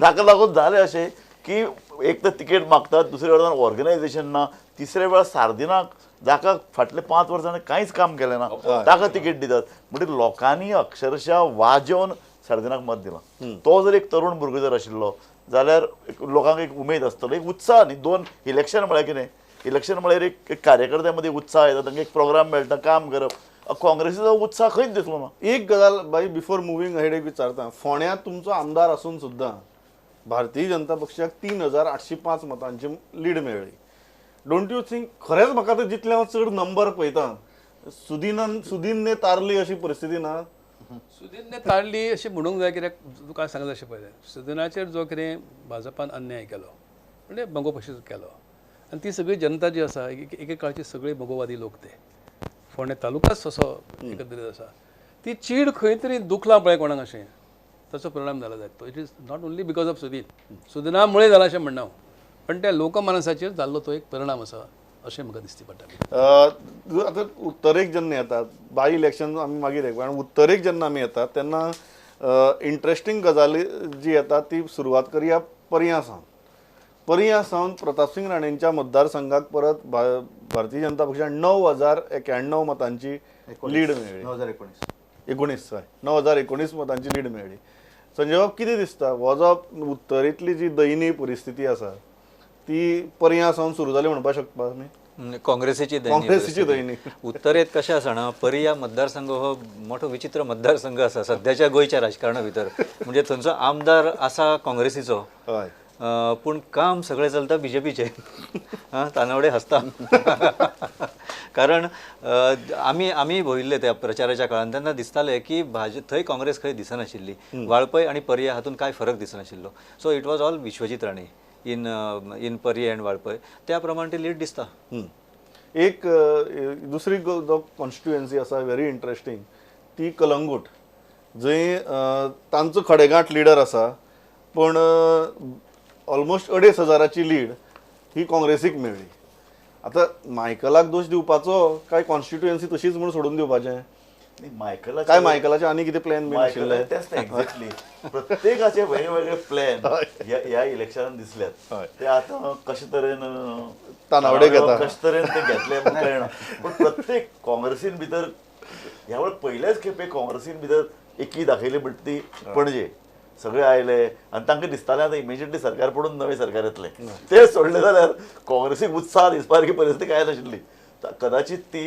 ताका लागून जालें अशें की एक तर तिकेट मागतात, दुसरे वेळार ऑर्गनायझेशन ना, तिसरे वेळार सार्दिनाक जाका फाटले 5 वर्सांनी कांयच काम केलें ना ताका तिकेट दितात. म्हणजे लोकांनी अक्षरशः वाजेवन सार्दिनाक मत दिलां. तो जर एक तरुण भुरगो जर आशिल्लो जाल्यार लोकांक एक उमेद आसतलो, एक उत्साह न्ही. 2 इलेक्शन म्हळ्यार कितें, इलेक्शन म्हळ्यार एक कार्यकर्त्या मदीं उत्साह येता, तांकां एक प्रोग्राम मेळटा काम करप. काँग्रेसीचो उत्साह खंयच दिसलो ना. एक गजाल बाई बिफोर मुवींग अहेड एक विचारता, फोंड्यांत तुमचो आमदार आसून सुद्दां भारतीय जनता पक्षाक 3805 मतांची लीड मेळ्ळी. Don't you think, खरेंच म्हाका तर जितलें हांव चड नंबर पळयता सुदीनने तारली अशी परिस्थिती ना? सुदीनने तारली अशें म्हणूंक जाय कित्याक तुका सांगता अशें पळय, सुदिनाचेर जो कितें भाजपान अन्याय केलो म्हणजे मगो पक्षाचो केलो आनी ती सगळी जनता जी आसा एके काळची सगळी मगोवादी लोक, ते फोंडें तालुकाच तसो एकंदरीत आसा, ती चीड खंय तरी दुखला पळय कोणाक अशें ताचो परिणाम जाला जायत. तो it is not only because of Sudin, सुदिना मुळे जाला अशें म्हणना हांव, पण त्या लोकमानसाचेर जाल्लो तो एक परिणाम आसा अशें म्हाका दिसती पडटा. आतां उत्तरेक जेन्ना येतात बाय इलेक्शन आमी मागीर एक, कारण उत्तरेक जेन्ना आमी येतात तेन्ना इंट्रस्टींग गजाली जी येतात ती सुरवात करया पर्यां सावन. पर्यां सावन प्रतापसिंग राणेंच्या मतदारसंघाक परत भारतीय जनता पक्षान 9091 मतांची लीड मेळ्ळी. 9019 हय, 9019 मतांची लीड मेळ्ळी. संजय बाब, कितें दिसता हो जो उत्तरेंतली जी दयनीय परिस्थिती आसा ती पर्यां सावन सुरू जाली म्हणपाक शकता आमी? काँग्रेसीची दयनीय उत्तरेंत कशें आसा ना, पर्या मतदारसंघ हो मोठो विचित्र मतदारसंघ आसा सद्याच्या गोंयच्या राजकारणा भितर. म्हणजे थंयचो आमदार आसा काँग्रेसीचो, पूण काम सगळें चलता बीजेपीचें. तानावडे हसता कारण आमी आमी भोविल्ले त्या प्रचाराच्या काळान तेन्ना दिसतालें की थंय काँग्रेस खंय दिसनाशिल्ली. वाळपय आनी पर्या हातूंत कांय फरक दिसनाशिल्लो. So it was all Vishwajit Rane in Parye and Valpoi, त्या प्रमाण ती लीड दिसता. एक दुसरी जो कॉन्स्टिट्युएन्सी आसा व्हेरी इंट्रस्टींग ती कलंगूट, जंय तांचो खडेगांठ लिडर आसा पण ऑलमोस्ट 2500 लीड ही काँग्रेसीक मेळ्ळी. आतां मायकलाक दोश दिवपाचो काय कॉन्स्टिट्युएन्सी तशीच म्हूण सोडून दिवपाचें? मायकला काय मायकलाचे आनी कितें प्लॅन बी आशिल्ले? तेच एक्झॅक्टली, प्रत्येकाचे वेगवेगळे प्लॅन ह्या इलेक्शनान दिसल्यात. ते आतां कशे तरेन तानावडे घेता, कशे तरेन ते घेतले कळना, पूण प्रत्येक काँग्रेसीन भितर ह्या वेळार पयल्याच खेपे काँग्रेसीन भितर एकी दाखयली म्हणटा ती पणजे सगळे आयले आनी तांकां दिसतालें आतां इमिजिएटली सरकार पडून नवें सरकार येतलें. ते सोडले जाल्यार काँग्रेसीक उत्साह दिसपा सारकी परिस्थिती कांय नाशिल्ली. कदाचित ती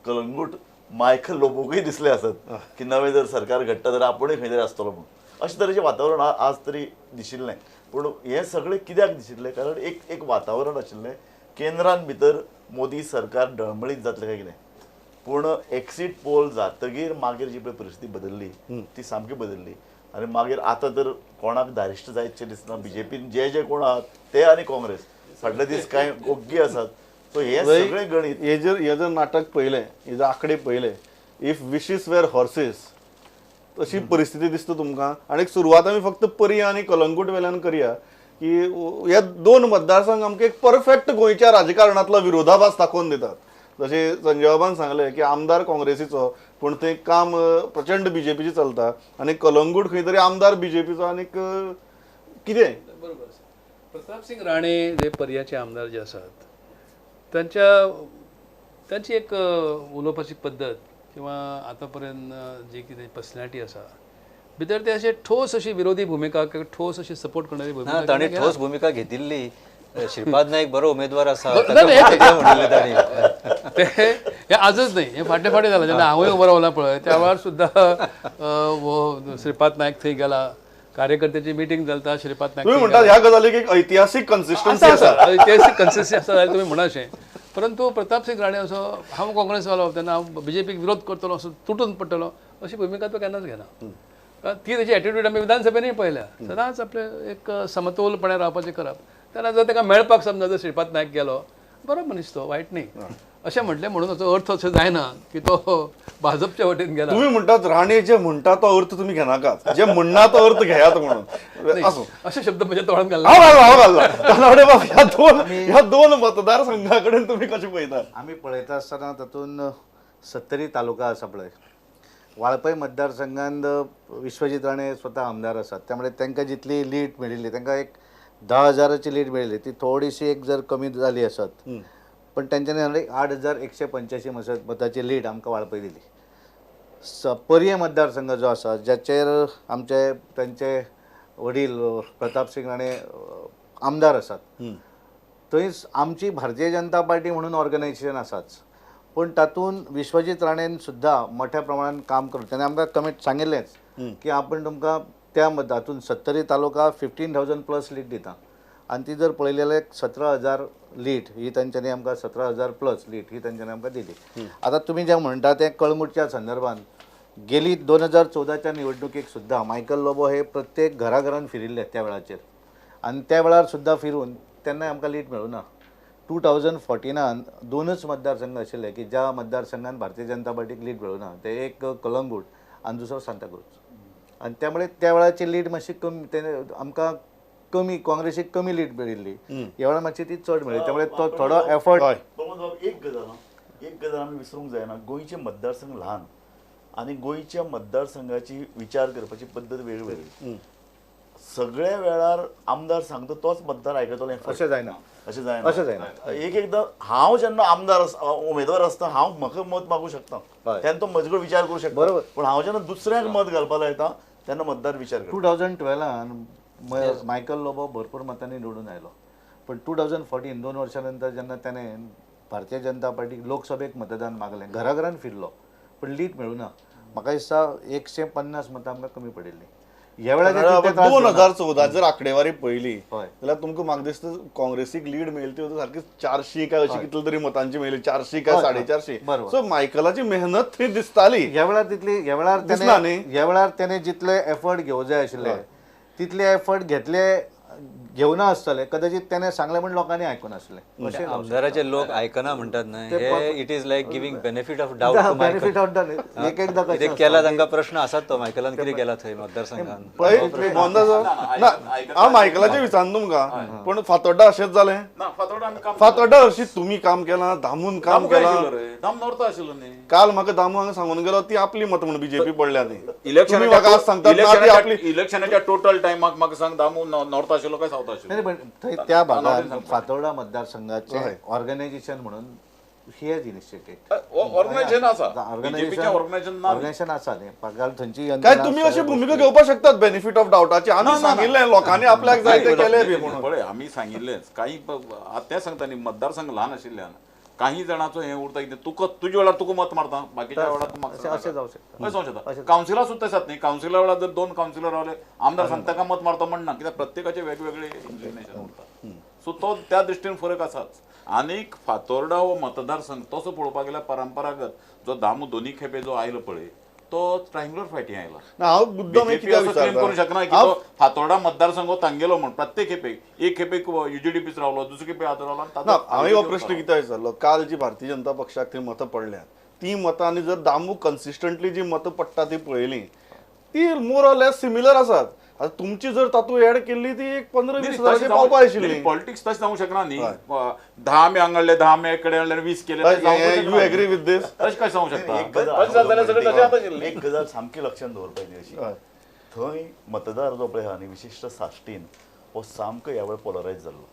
कलंगूट मायकल लोबोकूय दिसले आसत की नवें जर सरकार घडटा जाल्यार आपुणूय खंय तरी आसतलो म्हणून. अशें तरेचें वातावरण आज तरी दिशिल्लें. पूण हें सगळें कित्याक दिशिल्लें, कारण एक एक वातावरण आशिल्लें केंद्रान भितर मोदी सरकार डळमळीत जातलें काय कितें. पूण एक्सीट पोल जातगीर मागीर जी पळय परिस्थिती बदल्ली ती सामकी बदल्ली आनी मागीर आतां तर कोणाक धारिश्ट जायतशें दिसना. बीजेपीन जे जे कोण आहात ते आनी काँग्रेस फाटले दीस कांय ओग्गी आसात. सो हे सगळें गणीत हे जर नाटक पळयलें, हे जर आंकडे पळयले, if wishes were horses अशी परिस्थिती दिसता तुमकां. आनी सुरवात आमी फक्त पर्या आनी कलंगूट वेल्यान करया की ह्या 2 मतदारसंघ आमकां एक परफेक्ट गोंयच्या राजकारणांतलो विरोधाभास दाखोवन दितात. जशें संजय बाबान सांगलें की आमदार काँग्रेसीचो पूण थंय काम प्रचंड बीजेपीचें चलता आनी कलंगूट खंय तरी आमदार बीजेपीचो आनीक कितें. बरोबर आसा. प्रतापसिंग राणे जे पर्याचे आमदार जे आसात तांची एक उलोवपाची पद्दत किंवा आतां पर्यंत जी कितें पर्सनॅलिटी आसा भितर ते अशे ठोस अशी विरोधी भुमिका किंवा ठोस अशी सपोर्ट करणारी भुमिका ताणें ठोस भुमिका घेतिल्ली. श्रीपाद नाईक बरो उमेदवार आसा म्हणिल्लें ताणें. ते हे आजच न्ही, हे फाटले फाटीं जालां. जेन्ना हांवूय उबो रावला पळय त्या वेळार सुद्दां हो श्रीपाद नायक थंय गेला, कार्यकर्त्याची मिटींग चलता, श्रीपाद नायक तुम्ही म्हणता ह्या गजालीक एक ऐतिहासीक कन्सिस्टन्सी आसा, ऐतिहासीक कन्सिस्टन्सी आसा जाल्यार तुमी म्हणा अशें. परंतु प्रतापसिंग राणे असो हांव काँग्रेसवालो तेन्ना हांव बीजेपीक विरोध करतलो असो तुटून पडटलो अशी भुमिका तो केन्नाच घेना. ती तेची एटिट्यूड आमी विधानसभेनूय पळयल्या, सदांच आपलें एक समतोलपणे रावपाचें करप. तेन्ना जर ताका मेळपाक समजा जर श्रीपाद नायक गेलो, बरो मनीस तो, वायट न्ही अशें म्हटलें म्हणून ताचो अर्थ असो जायना की तो भाजपच्या वटेन गेला. तुम्ही म्हणटात राणे जे म्हणटा तो अर्थ तुमी घेनाकात, जे म्हणना तो अर्थ घेयात म्हणून असे शब्द म्हज्या तोंडान घालला. हांव घालला. तानावडे बाब, ह्या दोन मतदारसंघा कडेन तुमी कशें पळयतात? आमी पळयता आसतना तातूंत 70 तालुका आसा पळय. वाळपय मतदारसंघात विश्वजीत राणे स्वता आमदार आसात, त्यामुळे तांकां जितली लीड मेळिल्ली, तांकां एक 10,000ची लीड मेळिल्ली, ती थोडीशी एक जर कमी जाली आसत, पण तेंच्यांनी 8,185 मताची लीड आमकां वाळपय दिली. पर्ये मतदारसंघ जो आसा ज्याचेर आमचे तांचे वडील प्रतापसिंग राणे आमदार आसात, थंय आमची भारतीय जनता पार्टी म्हणून ऑर्गनायझेशन आसाच, पूण तातूंत विश्वजीत राणेन सुद्दां मोठ्या प्रमाणान काम करून ताणें आमकां कमिट सांगिल्लेंच की आपण तुमकां त्या हातूंत 70 तालुका 15,000 प्लस लीड दिता, आनी ती जर पळयली जाल्यार 17,000 लीड ही तांच्यांनी आमकां 17,000 प्लस लीड ही तांच्यांनी आमकां दिली. आतां तुमी जें म्हणटा तें कळंगूटच्या संदर्भान गेली 2014च्या निवडणुकेक सुद्दां मायकल लोबो हे प्रत्येक घराघरान फिरिल्ले त्या वेळाचेर, आनी त्या वेळार सुद्दां फिरून तेन्ना आमकां लीड मेळूं ना. 2014 दोनच मतदारसंघ आशिल्ले की ज्या मतदारसंघान भारतीय जनता पार्टीक लीड मेळूं ना, ते एक कलंगूट आनी दुसरो सांताक्रूज, आनी त्यामुळे त्या वेळाची लीड मातशी कमी, ते आमकां कमी काँग्रेसीक कमी लीड मेळिल्ली, ह्या वेळार मातशी ती चड मेळ्ळी, त्यामुळे तो थोडो एफर्ट. एक गजाल आमी विसरूंक जायना, गोंयचे मतदारसंघ ल्हान आनी गोंयच्या मतदारसंघाची विचार करपाची पद्दत वेगवेगळी. सगळ्या वेळार आमदार सांगता तोच मतदार आयकतलो अशें जायना, अशें जायना, अशें जायना. एक एकदां हांव जेन्ना आमदार उमेदवार आसता हांव म्हाका मत मागूं शकता, तेन्ना तो म्हजे कडेन विचार करूं शकता, बरोबर. पूण हांव जेन्ना दुसऱ्यांक मत घालपाक लायता तेन्ना मतदार विचार करता. 2012 मायकल लोबो भरपूर मतांनी निवडून आयलो, पण 2014 2 वर्षां नंतर जेन्ना ताणें भारतीय जनता पार्टीक लोकसभेक मतदान मागलें, घराघरान फिरलो, पण लीड मेळूं ना. म्हाका दिसता 150 मतां आमकां कमी पडिल्लीं. ह्या वेळार 2014 जर आंकडेवारी पळयली जाल्यार तुमकां म्हाका दिसता काँग्रेसीक लीड मेळ्ळी ती सारकी 400 काय अशी कितले तरी मतांची मेळ्ळी, 400 काय 450. सो मायकलाची मेहनत थंय दिसताली ह्या वेळार, तितली ह्या वेळार दिसना न्ही. ह्या वेळार तेणे जितले एफर्ट घेवं जाय आशिल्ले तितले एफर्ट घेवना आसतले, कदाचित तेणे सांगलें म्हण लोकांनी आयकून आसलें. आमदाराचे लोक आयकना म्हणटात न्हय, it is like giving benefit of doubt. Benefit of doubt एक एकदां कितें केला तांकां प्रश्न आसात, तो मायकलान कितें केला थंय मतदारसंघान. हांव मायकलाचें विचारना तुमकां, पूण फातोड्डा अशेंच जालें. फातोड्डा हरशीं तुमी काम केलां, दामून काम केलां. काल म्हाका दामू हांगा सांगून गेलो ती आपली मत म्हणून बीजेपी पडल्या न्ही. इलेक्शनाच्या इलेक्शनाच्या टोटल टायमाक म्हाका सांग दामू नॉर्थ आशिल्लो काय सावथ आशिल्लो? नाही, पण थंय त्या भागात फातोर्डा मतदारसंघाचे ऑर्गनायझेशन म्हणून ही हॅज इनिशिएटेड ऑर्गनायझेशन आसा, ऑर्गनायझेशन आसा न्ही कारण थंयची काय तुमी अशी भुमिका घेवपाक शकतात बेनिफीट ऑफ डावटाची. आमी सांगिल्लें लोकांनी आपल्याक जाय तें केलें बी म्हणून. पळय आमी सांगिल्लेंच काही तें सांगता न्ही, मतदारसंघ ल्हान आशिल्ल्यान काही जाणांचो हें उरता कितें तुका तुज्या वेळार तुका मत मारता, बाकीच्या वेळार तूं म्हाका अशें जावं शकता, अशें जावं शकता. कावन्सिलर सुद्दां आसात न्ही, कावन्सिलर वेळार जर 2 कावन्सिलर रावले आमदार सांगता ताका मत मारता म्हणना, कित्याक प्रत्येकाचे वेगवेगळे इन्क्लिनेशन उरता. सो तो त्या दृश्टीन फरक आसाच. आनीक फातोर्डा हो मतदारसंघ तसो पळोवपाक गेल्यार परंपरागत जो दामू दोनी खेपे जो आयलो पळय तो ट्रायंगुलर फायटींग आयला. हांव मुद्दम क्लेम करूं शकना की तो फातोर्डा मतदारसंघ हो तांगेलो म्हण. प्रत्येक खेपेक एक खेपेक युजीडीपीच रावलो, दुसरे खेपे आतां रावलो. ना, हांवें हो प्रश्न कित्याक विचारलो, काल जी भारतीय जनता पक्षाक थंय मतां पडल्यात ती मतां आनी जर दामू कन्सिस्टंटली जी मतां पडटा ती पळयली ती मोर ऑर लेस सिमिलर आसात. आतां तुमची जर तातूंत एड केल्ली ती एक 15-20 हजाराची पावपा आशिल्ली. पॉलिटिक्स तशें जावंक शकना न्ही, 10 आमी हांगा हाडले, 10 आमी एक कडेन हाडले, 20 केले. You agree with this? तशें कशें जावंक शकता? एक गजाल सामकी लक्षांत दवरपाक जाय अशी, थंय मतदार जो पळय आहा न्ही विशिश्ट साश्टीन हो सामको ह्या वेळार पोलरायज जाल्लो.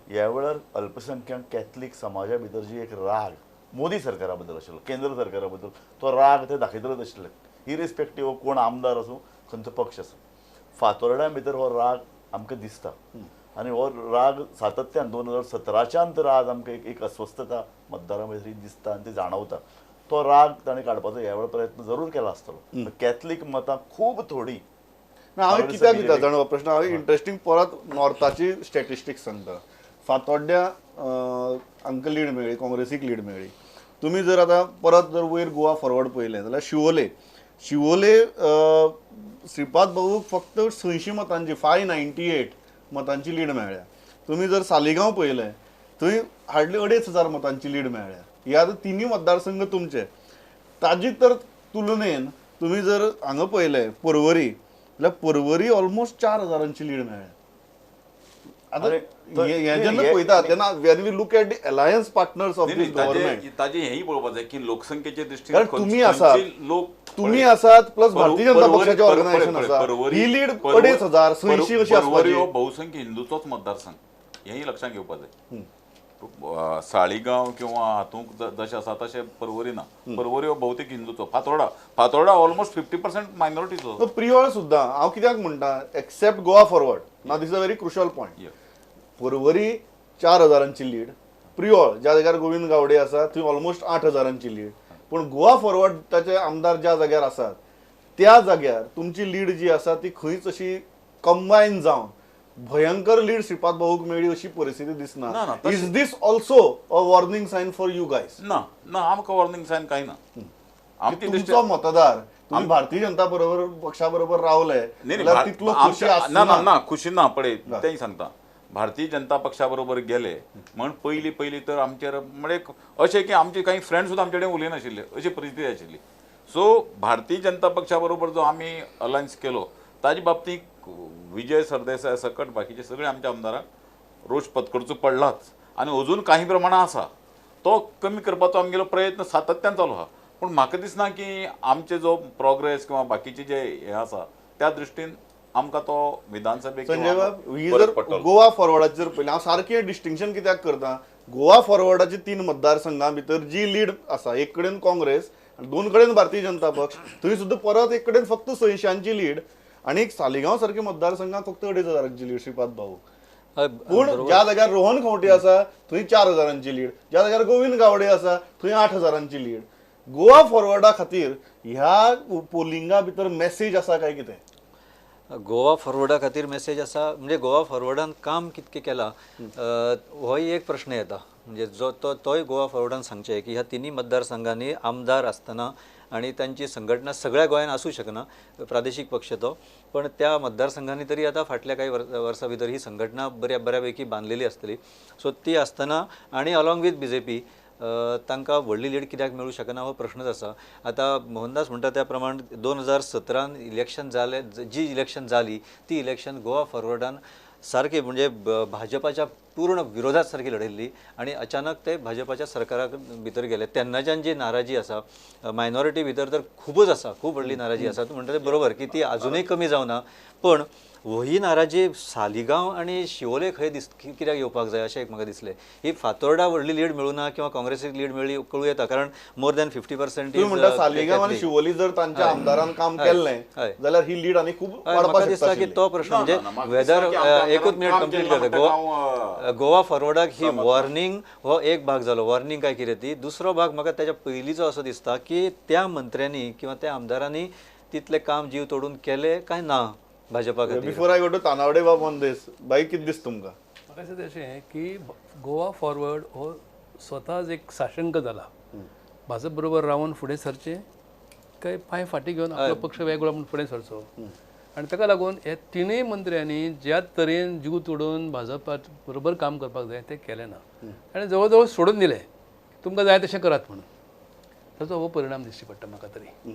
ह्या वेळार अल्पसंख्याक कॅथलीक समाजा भितर जी एक राग मोदी सरकारा बद्दल आशिल्लो, केंद्र सरकारा बद्दल तो राग ते दाखयतलेच आशिल्ले, इरिस्पेक्टीव कोण आमदार आसूं खंयचो पक्ष आसूं. फातोर्ड्या भितर हो राग आमकां दिसता आनी हो राग सातत्यान 2017च्यान तर आज आमकां एक अस्वस्थता मतदारां भितर दिसता आनी ती जाणवता. तो राग ताणें काडपाचो ह्या वेळार प्रयत्न जरूर केला आसतलो. कॅथलीक मतां खूब थोडी. हांवें कित्याक दिता जाणा हो प्रश्न, हांवें इंट्रस्टींग परत नॉर्थाची स्टॅटिस्टिक्स सांगता. फातोड्ड्या हांकां लीड मेळ्ळी, काँग्रेसीक लीड मेळ्ळी. तुमी जर आतां परत जर वयर गोवा फॉरवर्ड पळयलें जाल्यार शिवोले, शिवोले श्रीपाद भाऊक फक्त 86 मतांची 598 मतांची लीड मेळ्ळ्या. तुमी जर सालिगांव पळयलें थंय हार्डली 2500 मतांची लीड मेळ्ळ्या. हे आतां तिनूय मतदारसंघ तुमचे, ताजी तर तुलनेन तुमी जर हांगा पळयलें पर्वरी जाल्यार पर्वरी ऑलमोस्ट 4000 लीड मेळ्ळ्या. आतां हे जेन्ना पळयता तेन्ना when we look at the alliance partners of this government, ताजें हेंय पळोवपाक जाय की लोकसंख्येचे दृश्टीन तुमी आसात, तुमी आसात प्लस भारतीय जनता पक्षाचें ऑर्गनायझेशन आसा, ही लीड 2500 86 अशी आसपाची. हो बहुसंख्य हिंदूचोच मतदारसंघ हेंय लक्षांत घेवपाक जाय. साळीगांव किंवा हातूंत जशें आसा तशें पर्वरी ना. पर्वरी हो भौतेक हिंदूचो, फातोर्डा, फातोर्डा ऑलमोस्ट 50% मायनॉरिटीचो. प्रियोळ सुद्दां हांव कित्याक म्हणटा एक्सेप्ट गोवा फॉरवर्ड ना, this is a very crucial point. Porvorim 4000 lead, Priol ज्या जाग्यार गोविंद गावडे आसा थंय ऑलमोस्ट 8000 लीड. पूण गोवा फॉरवर्ड ताचे आमदार ज्या जाग्यार आसात त्या जाग्यार तुमची लीड जी आसा ती खंयच अशी कंबायन जावन भयंकर लीड श्रीपाद भाऊक मेळ्ळी अशी परिस्थिती दिसना. Is this also a warning sign for you guys? ना ना, आमकां वॉर्निंग सायन कांय ना. तुमचो मतदार तुम्ही भारतीय जनता बरोबर पक्षा बरोबर रावले तितलो खुशी ना? ना ना, खुशी ना. पळय तेंय सांगता, भारतीय जनता पक्षा बरोबर गेले म्हण पयली पयली तर आमचेर म्हणजे अशें की आमचे काही फ्रेंड सुद्दां आमचे कडेन उलयनाशिल्ले अशी परिस्थिती आशिल्ली. सो भारतीय जनता पक्षा बरोबर जो आमी अलायन्स केलो ताजे बाबतींत विजय सरदेसाय सकट बाकीचे सगळे आमच्या आमदारांक रोष पत्करचो पडलाच आनी अजून काही प्रमाणां आसा, तो कमी करपाचो आमगेलो प्रयत्न सातत्यान चालू आसा. पूण म्हाका दिसना की आमचे जो प्रोग्रेस किंवा बाकीचे जे हे आसा त्या दृश्टीन आमकां तो विधानसभेक संजय बाब ही जर गोवा फॉरवर्डाची जर पळयलें, हांव सारकें डिस्टिंक्शन कित्याक करता, गोवा फॉरवर्डाचे 3 मतदारसंघां भितर जी लीड आसा, एक कडेन काँग्रेस आनी 2 कडेन भारतीय जनता पक्ष, थंय सुद्दां परत एक कडेन फक्त 600 लीड आनी एक सालिगांव सारके मतदारसंघाक फक्त 2500 लीड श्रीपाद भाऊ. पूण ज्या जाग्यार रोहन खंवटे आसा थंय 4000 लीड, ज्या जाग्यार गोविंद गावडे आसा थंय 8000 लीड. गोवा फॉरवर्डा खातीर ह्या पोलिंगा भितर मेसेज आसा काय कितें? गोवा फॉरवर्डा खातीर मेसेज आसा म्हणजे गोवा फॉरवर्डान काम कितकें केलां होय एक प्रश्न येता. म्हणजे जो तो तोय गोवा फॉरवर्डान सांगचें की ह्या तिनूय मतदारसंघांनी आमदार आसतना आनी तांची संघटना सगळ्या गोंयान आसूं शकना, प्रादेशीक पक्ष तो, पण त्या मतदारसंघांनी तरी आतां फाटल्या कांय वर्सां भितर ही संघटना बऱ्यापैकी बांदलेली आसतली. सो ती आसतना आनी along with B J P तांकां व्हडली लीड कित्याक मेळूं शकना हो प्रश्नच आसा. आतां मोहनदास म्हणटा त्या प्रमाण 2017 इलेक्शन जालें, जी इलेक्शन जाली ती इलेक्शन गोवा फॉरवर्डान सारकें म्हणजे भाजपाच्या पूर्ण विरोधात सारकी लढयल्ली आनी अचानक ते भाजपाच्या सरकाराक भितर गेले. तेन्नाच्यान जी नाराजी आसा मायनॉरिटी भितर तर खुबूच आसा, खूब व्हडली नाराजी आसा. तूं म्हणटा तें बरोबर की ती आजुनूय कमी जावना, पण ही नाराजी सालिगांव आनी शिवोले खंय कित्याक येवपाक जाय अशें एक म्हाका दिसलें. ही फातोर्डा व्हडली लीड मेळूं ना किंवा काँग्रेसीक लीड मेळ्ळी कळूं येता, कारण मोर दॅन 50%. म्हणटा सालिगांव आनी शिवोली जर तांच्या आमदारान काम केल्लें जाल्यार ही लीड आनी खूब म्हाका दिसता की तो प्रश्न म्हणजे वेदर एकूच मिनिट कंप्लीट करता. गोवा फॉरवर्डाक ही वॉर्निंग हो एक भाग जालो, वॉर्निंग काय कितें ती. दुसरो भाग म्हाका ताच्या पयलींचो असो दिसता की त्या मंत्र्यांनी किंवा त्या आमदारांनी तितलें काम जीव तोडून केलें काय ना भाजपा खातीर. Before I go to Tanavade बाब ऑन this, बाई कितें दिसता तुमकां? म्हाका दिसता अशें की गोवा फॉरवर्ड हो स्वताच एक साशंक जाला, भाजप बरोबर रावन फुडें सरचें काय पांय फाटीं घेवन आपलो पक्ष वेगळो म्हूण फुडें सरचो. आनी ताका लागून ह्या तिनूय मंत्र्यांनी ज्या तरेन जीव तोडून भाजपा बरोबर काम करपाक जाय तें केलें ना आनी जवळ जवळ सोडून दिलें, तुमकां जाय तशें करात म्हणून. ताचो हो परिणाम दिश्टी पडटा म्हाका तरी.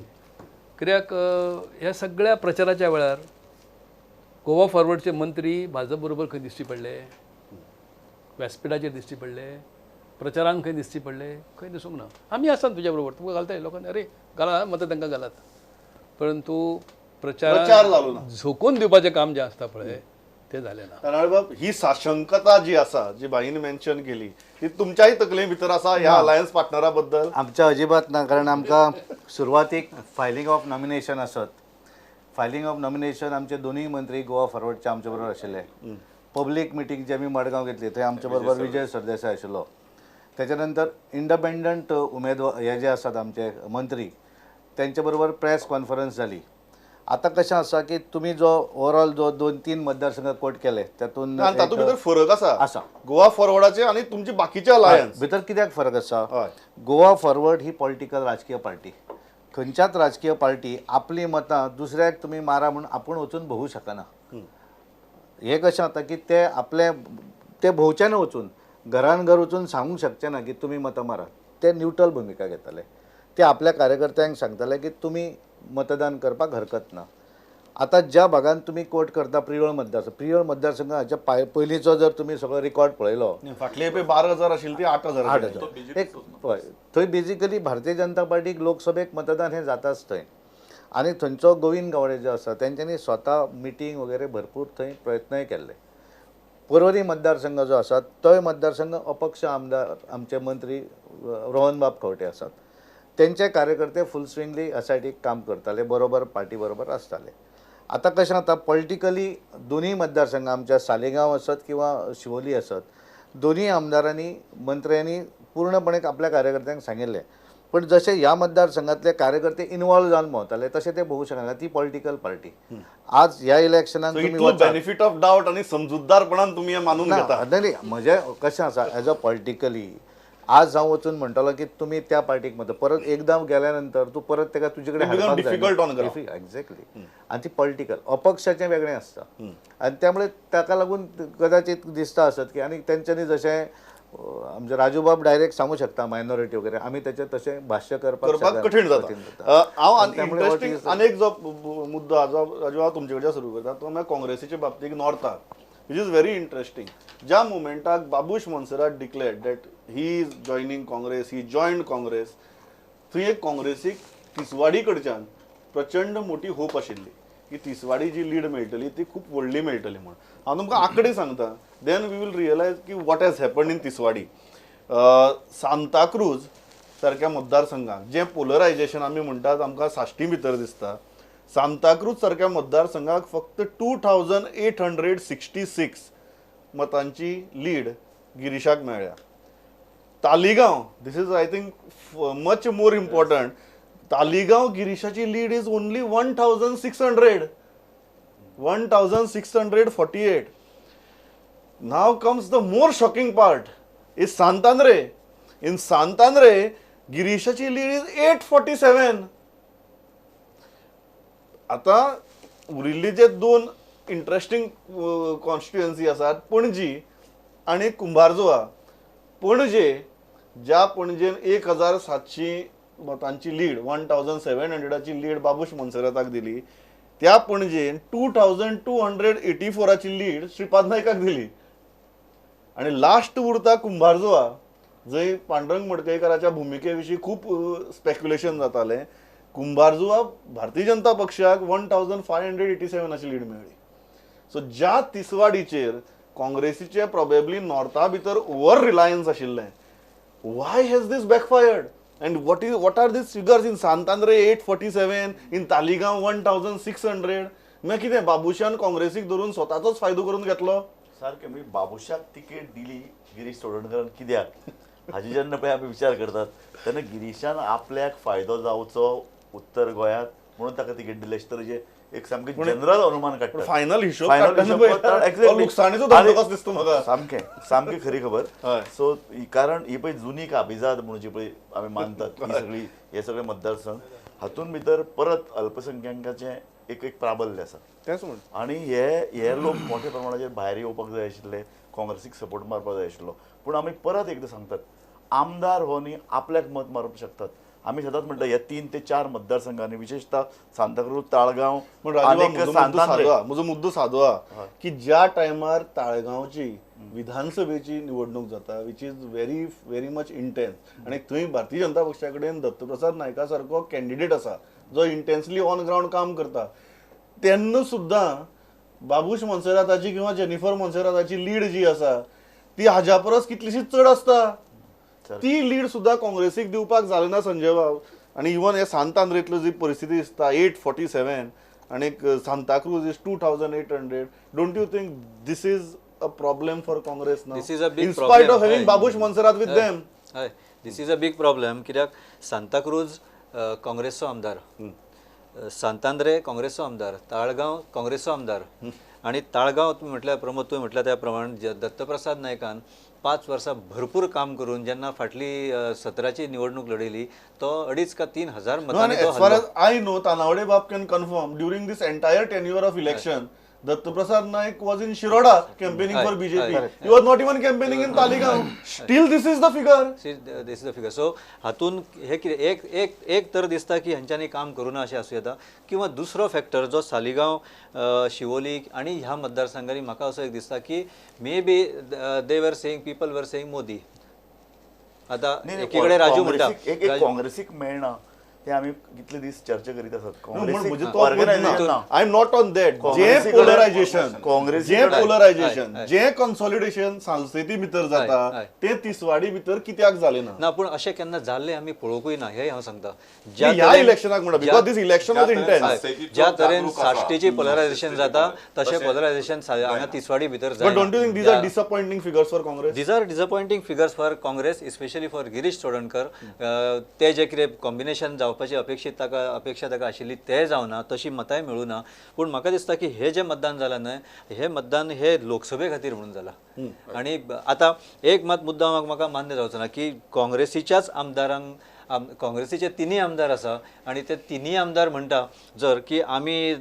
कित्याक ह्या सगळ्या प्रचाराच्या वेळार गोवा फॉरवर्डचे मंत्री भाजप बरोबर खंय दिश्टी पडले, व्यासपिठाचेर दिश्टी पडले, प्रचारान खंय दिश्टी पडले, खंय दिसूंक ना. आमी आसा तुज्या बरोबर, तुमकां घालताय लोकांनी, अरे घाला मतां तांकां घालात, परंतु प्रचार झोकून दिवपाचें काम जें आसता पळय तें जालें ना. तानावडे ही साशंकता जी आसा, जी भाईन मेन्शन केली, ती तुमच्याय तकले भितर आसा ह्या अलायन्स पार्टनरा बद्दल? आमच्या अजिबात ना, कारण आमकां सुरवातीक फायलिंग ऑफ नॉमिनेशन आसत, फायलिंग ऑफ नॉमिनेशन आमचे दोनूय मंत्री गोवा फॉरवर्डचे आमचे बरोबर आशिल्ले. पब्लीक मिटींग जी आमी मडगांव घेतली थंय आमचे बरोबर विजय सरदेसाय आशिल्लो. त्याच्या नंतर इंडिपेंडंट उमेदवार हे जे आसात आमचे मंत्री त्यांच्या बरोबर प्रेस कॉन्फरन्स जाली. आतां कशें आसा की तुमी जो ओवरऑल जो 2-3 मतदारसंघ कोट केले तातूंत तातूंत भितर फरक आसा आसा गोवा फॉरवर्डाचे आनी तुमचे बाकीचे अलायन्स भितर कित्याक फरक आसा? गोवा फॉरवर्ड ही पॉलिटिकल राजकीय पार्टी, खंयच्याच राजकीय पार्टी आपली मतां दुसऱ्याक तुमी मारा म्हूण आपूण वचून भोवूं शकना. हें कशें जाता की ते आपले ते भोंवचे ना, वचून घरान घर वचून सांगूंक शकचे ना की तुमी मतां मारात. ते न्यूट्रल भुमिका घेतले, ते आपल्या कार्यकर्त्यांक सांगतले की तुमी मतदान करपाक हरकत ना. आतां ज्या भागान तुमी कोट करता प्रियोळ मतदारसंघ, प्रियोळ मतदारसंघ हाच्या पयलींचो जर तुमी सगळो रिकॉर्ड पळयलो, फाटले पळय 12,000 आशिल्ली ती 8,000 8,000 एक हय. थंय बेजिकली भारतीय जनता पार्टीक लोकसभेक मतदान हें जाताच थंय. आनी थंयचो गोविंद गावडे जो आसा तेंच्यांनी स्वता मिटींग वगैरे भरपूर थंय प्रयत्नय केल्ले. पर्वरी मतदारसंघ जो आसा तोय मतदारसंघ अपक्ष आमदार आमचे मंत्री रोहनबाब खंवटे आसात, तेंचे कार्यकर्ते फूल स्विंगली ह्या सायडीक काम करताले, बरोबर पार्टी बरोबर आसताले. आतां कशें जाता पॉलिटिकली दोनूय मतदारसंघ आमच्या सालेगांव आसत किंवा शिवोली आसत, दोनूय आमदारांनी मंत्र्यांनी पूर्णपणे आपल्या कार्यकर्त्यांक सांगिल्लें. पण जशे ह्या मतदारसंघातले कार्यकर्ते इन्वॉल्व जावन भोंवताले तशें ते भोवूं शकना. ती पॉलिटिकल पार्टी आज ह्या इलेक्शनाक बेनिफीट ऑफ डावट आनी समजूतदारपणान तुमी हें मानून घेता. नाही, म्हजें कशें आसा एज अ पॉलिटिकली आज हांव वचून म्हणटलो की तुमी त्या पार्टीक मत, परत एकदां गेल्या नंतर तूं परत ताका तुजे कडेन डिफिकल्ट ऑन ग्रावंड. एक्झॅक्टली. आनी ती पॉलिटिकल अपक्षाचें वेगळें आसता आनी त्यामुळे ताका लागून कदाचित दिसता आसत की आनी तेंच्यांनी जशें आमचे राजूबाब डायरेक्ट सांगू शकता मायनॉरिटी वगैरे, आमी तेचें तशें भाश्य करपाक कठीण जाता. हांव इंट्रस्टींग आनी एक जो मुद्दो जो राजूबाब तुमचे कडच्यान सुरू करता तो म्हळ्यार काँग्रेसीचे बाबतींत नॉर्थाक, which is very interesting. ज्या मुमेंटाक Babush Monserrate declared that he is joining Congress, he joined Congress, थंय एक काँग्रेसीक तिसवाडी कडच्यान प्रचंड मोठी होप आशिल्ली की तिसवाडी जी लीड मेळटली ती खूब व्हडली मेळटली म्हूण. हांव तुमकां आंकडे सांगता, then we will realise की what has happened in Tiswadi. Santacruz सारक्या मतदारसंघाक जें पोलरायजेशन आमी म्हणटात आमकां साश्टी भितर दिसता, सांताक्रूज सारक्या मतदारसंघाक फक्त 2,866 मतांची लीड गिरीशाक मेळ्ळ्या. Taleigao, this is I think much more important, Taleigao गिरीशाची lead is only 1,600, 1,648. Now comes the more shocking part is Santandrem. In Santandrem गिरीशाची lead is 847. आता उरिल्ली जे दोन इंट्रस्टींग कॉन्स्टिट्युएन्सी आसात, पणजी आनी कुंभारजुआ. पणजे ज्या पणजेन 1,700 मतांची लीड, 1,700ची लीड बाबूश मोन्सेराताक दिली, त्या पणजेन 2,284ची लीड श्रीपाद नायकाक दिली. आनी लास्ट उरता कुंभारजुआ, जंय पांडुरंग मडकयकाराच्या भुमिके विशीं खूब स्पेक्युलेशन जातालें. कुंभारजुआ भारतीय जनता पक्षाक 1,587 लीड मेळ्ळी. सो ज्या तिसवाडीचेर काँग्रेसीचे प्रोबेबली नॉर्था भितर ओवर रिलायन्स आशिल्लें, why has this backfired? And what are these figures in Santandrem 847, in Taleigao 1,600? मागीर कितें बाबूशान काँग्रेसीक धरून स्वताचोच फायदो करून घेतलो? सारकें. म्हणजे बाबूशाक तिकेट दिली गिरीश चोडणकरान कित्याक हाजी जेन्ना पळय आमी विचार करतात तेन्ना गिरीशान आपल्याक फायदो जावचो उत्तर गोंयांत म्हणून ताका तिकेट दिलें अशें तरेचें एक सामकें जनरल अनुमान काडटा. फायनल हिशोब लुकसाणीचो धंदो कसो दिसता म्हाका. सामकें सामकें खरी खबर. सो कारण ही पळय जुनी काबिजाद म्हणून जी पळय आमी मानतात ही सगळी हे सगळे मतदारसंघ हातून भितर परत अल्पसंख्याकांचें एक एक प्राबल्य आसा. तेंच म्हण. आनी हे हे लोक मोठ्या प्रमाणाचेर भायर येवपाक जाय आशिल्ले, काँग्रेसीक सपोर्ट मारपाक जाय आशिल्लो. पूण आमी परत एकदां सांगतात, आमदार हो न्ही आपल्याक मत मारूंक शकतात. आमी सदांच म्हणटा ह्या 3 ते 4 मतदारसंघांनी विशेषतः सांताक्रूज, ताळगांव. म्हजो मुद्दो सादो आहा की ज्या टायमार ताळगांवची विधानसभेची निवडणूक जाता, which is very very much intense, आनी थंय भारतीय जनता पक्षा कडेन दत्तप्रसाद नायका सारको कॅन्डिडेट आसा जो इंटेन्सली ऑन ग्रावंड काम करता, तेन्ना सुद्दां बाबूश मोन्सेराताची किंवा जेनिफर मोन्सेराताची लीड जी आसा ती हाज्या परस कितलीशी चड आसता. ती लीड सुद्दां काँग्रेसीक दिवपाक जालें ना संजय बाब. आनी इवन हे सांत आंद्रेंतली जी परिस्थिती दिसता 847 आनी Santacruz is 2800. Don't you think this is a problem for Congress now? This is a big in spite of having problem. Babush Monserrate with them. हय, this is a big problem कित्याक सांताक्रूज काँग्रेसचो आमदार, सांतांद्रे काँग्रेसचो आमदार, ताळगांव काँग्रेसचो आमदार आनी ताळगांव तुमी म्हटल्यार प्रमोद तुवें म्हटल्यार त्या प्रमाण दत्तप्रसाद नायकान 5 वर्सां भरपूर काम करून जेन्ना फाटली 17ची निवडणूक लढयली तो 2.5 का 3 हजार मतांनी तो As far as I know, Tanavade Bab can confirm, during this entire tenure of election, Dattaprasad Naik was in Shiroda campaigning for BJP. He was not even campaigning in Taligaon. Still this is the figure. This is the figure. So हातून हे कितें एक एक एक तर दिसता की हेंच्यांनी काम करूं ना अशें आसूं येता किंवा दुसरो फॅक्टर जो सालिगांव शिवोली आनी ह्या मतदारसंघांनी म्हाका असो एक दिसता की maybe they were saying, people were saying Modi. आतां एकीकडे राजू म्हणटा काँग्रेसीक मेळना ते आमी कितले दीस चर्चा करीत आसात. I am not on that. जे पोलरायझेशन जे पोलरायझेशन जे कन्सॉलिडेशन सांसेती भितर जाता ते तिसवाडी भितर कित्याक जालें ना? ना, पूण अशें केन्ना जाल्लें आमी पळोवंकूय ना हें हांव सांगता. ह्या इलेक्शनाक म्हणटा because this election was intense. ज्या तरेन साश्टीची पोलरायझेशन जाता तशें पोलरायझेशन हांगा तिसवाडी भितर जायना. But don't you think these are disappointing figures for Congress? These are disappointing figures for Congress, especially for Girish Chodankar. ते जे कितें कॉम्बिनेशन जावपाची अपेक्षित ताका अपेक्षा ताका आशिल्ली ते जावना, तशी मतांय मेळूना. पूण म्हाका दिसता की हे जे मतदान जालां न्हय हे मतदान हे लोकसभे खातीर म्हणून जालां. आनी आतां एक मात मुद्दा म्हाका मान्य जावचो ना की काँग्रेसीच्याच आमदारांक काँग्रेसीचे तिनूय आमदार आसा आनी ते तिनूय आमदार म्हणटा जर की आमी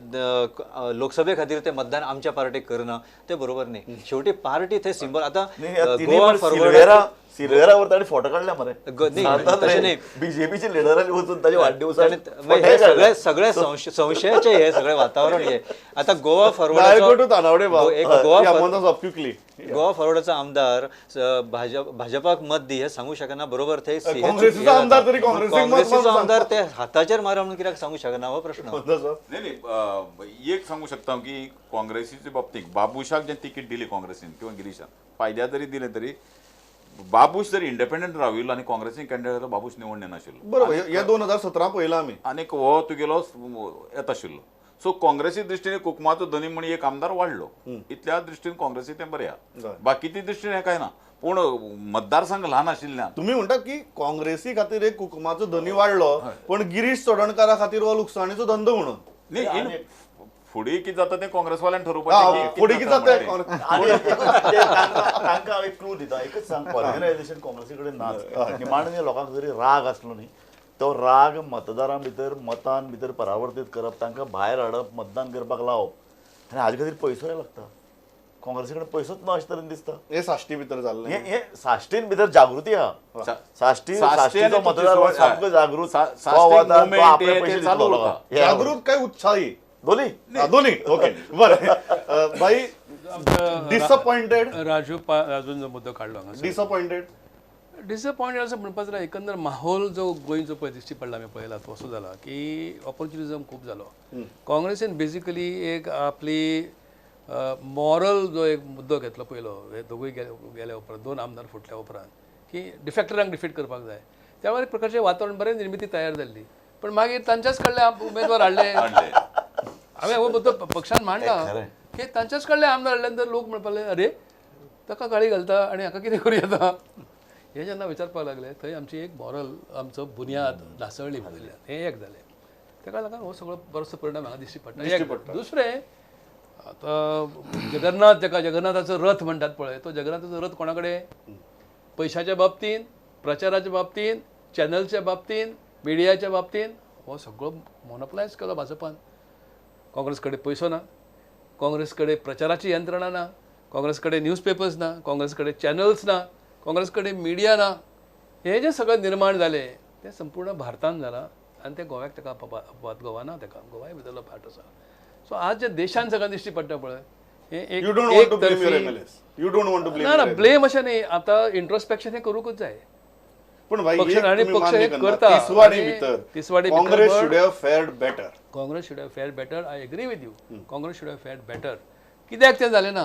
लोकसभे खातीर ते मतदान आमच्या पार्टीक करना ते बरोबर न्ही. शेवटी पार्टी थंय सिंबल. आतां गोवा फॉरवर्ड सिल्वेरा वरता आणि फोटो काढले मरे तशें न्ही बीजेपीचे लिडरांनी वचून ताजे वाढदिवसाक हे सगळे सगळे संशयाचे हे सगळे वातावरण हे. आतां गोवा फॉरवर्ड गोवा फॉरवर्डाचो आमदार भाजपाक मत दी हे सांगू शकना बरोबर. ते काँग्रेसीचो आमदार ते हाताचेर मारा म्हणून कित्याक सांगू शकना हो प्रश्न. नाही नाही, एक सांगू शकता की काँग्रेसीचे बाबतीत बाबूशाक जे तिकीट दिली काँग्रेसीन किंवा गिरीशान फायद्या जरी दिले तरी बाबूश जर इंडिपेंडंट राविल्लो आनी काँग्रेसीन कॅन्डिडेट जाल्यार बाबूश निवडून येनाशिल्लो. बरोबर, हे 2017 पळयला आमी. आनीक हो तुगेलो येता आशिल्लो. सो काँग्रेसी दृश्टीन कुकमाचो धनी म्हण एक आमदार वाडलो, इतल्या दृश्टीन काँग्रेसी तें बरें आहा, बाकीच्या दृश्टीन हें कांय ना. पूण मतदारसंघ ल्हान आशिल्ल्यान तुमी म्हणटा की काँग्रेसी खातीर एक कुकमाचो धनी वाडलो पण गिरीश चोडणकारा खातीर हो लुकसाणीचो धंदो म्हणून. न्ही, फुडें कितें जाता तें काँग्रेसवाल्यान ठरोवपाचें. फुडें कितें जाता तांकां हांव एक क्लू दिता. एकच सांग, ऑर्गनायझेशन काँग्रेसी कडेन नाच. निमाणें लोकांक जरी राग आसलो न्ही तो राग मतदारां भितर मतान भितर परावर्तीत करप, तांकां भायर हाडप, मतदान करपाक लावप आनी हाजे खातीर पयसोय लागता. काँग्रेसी कडेन पयसोच ना अशें तरेन दिसता. हे साश्टी भितर जाल्लें हे साश्टीन भितर जागृती आहा. साश्टी साश्टीचो मतदार सामको जागृत, जागृत काय उत्साही दोन्ही दोन्ही. ओके बरें भाई, डिसअपॉइंटेड राजू राजून जो मुद्दो काडलो हांगा डिसअपॉइंटेड डिसअपॉइंटेड असं म्हणपाक जाल्यार एकंदर माहोल जो गोंयचो पळय दिश्टी पडला आमी पळयला तो असो जाला की ऑपॉर्च्युनिझम खूब जालो. काँग्रेसीन बेजिकली एक आपली मॉरल जो एक मुद्दो घेतलो पयलो हे दोगूय गेल्या उपरांत 2 आमदार फुटल्या उपरांत की डिफेक्टरांक डिफीट करपाक जाय, त्या वेळार एक प्रकारचें वातावरण बरें निर्मिती तयार जाल्ली. पण मागीर तांच्याच कडले उमेदवार हाडले. हांवें हो मुद्दो पक्षान मांडला की तांच्याच कडले आमदार हाडले नंतर लोक म्हणपाक लागले अरे ताका गाळी घालता आनी हाका कितें करूं येता. हे जेन्ना विचारपाक लागले थंय आमची एक मॉरल आमचो बुन्याद ढासळ्ळी भितरल्यान. हें एक जालें, ताका लागून हो सगळो बरोसो परिणाम हांगा दिश्टी पडटा. दुसरें आतां जगन्नाथ, जाका जगन्नाथाचो रथ म्हणटात पळय, तो जगन्नाथाचो रथ कोणा कडेन? पयशाच्या बाबतीन, प्रचाराच्या बाबतीन, चॅनलच्या बाबतीन, मिडियाच्या बाबतीन हो सगळो मोनोपलायज केलो भाजपान. काँग्रेस कडेन पयसो ना, काँग्रेस कडेन प्रचाराची यंत्रणा ना, काँग्रेस कडेन न्यूजपेपर्स ना, काँग्रेस कडेन चॅनल्स ना, काँग्रेस कडेन मिडिया ना. हें जें सगळें निर्माण जालें तें संपूर्ण भारतान जालां आनी तें गोव्याक ताका अपवाद गोवा ना, ताका गोवाय भितरलो पार्ट आसा. सो आज जे देशान सगळें दिश्टी पडटा पळय हें एक ना ना ब्लेम अशें न्ही. आतां इंट्रोस्पेक्शन हें करूंकूच जाय. पण भाई तिसवाडी भितर Congress should have fared better. Congress should have fared better. I agree with you. Congress should have fared better. कित्याक तें जालें ना,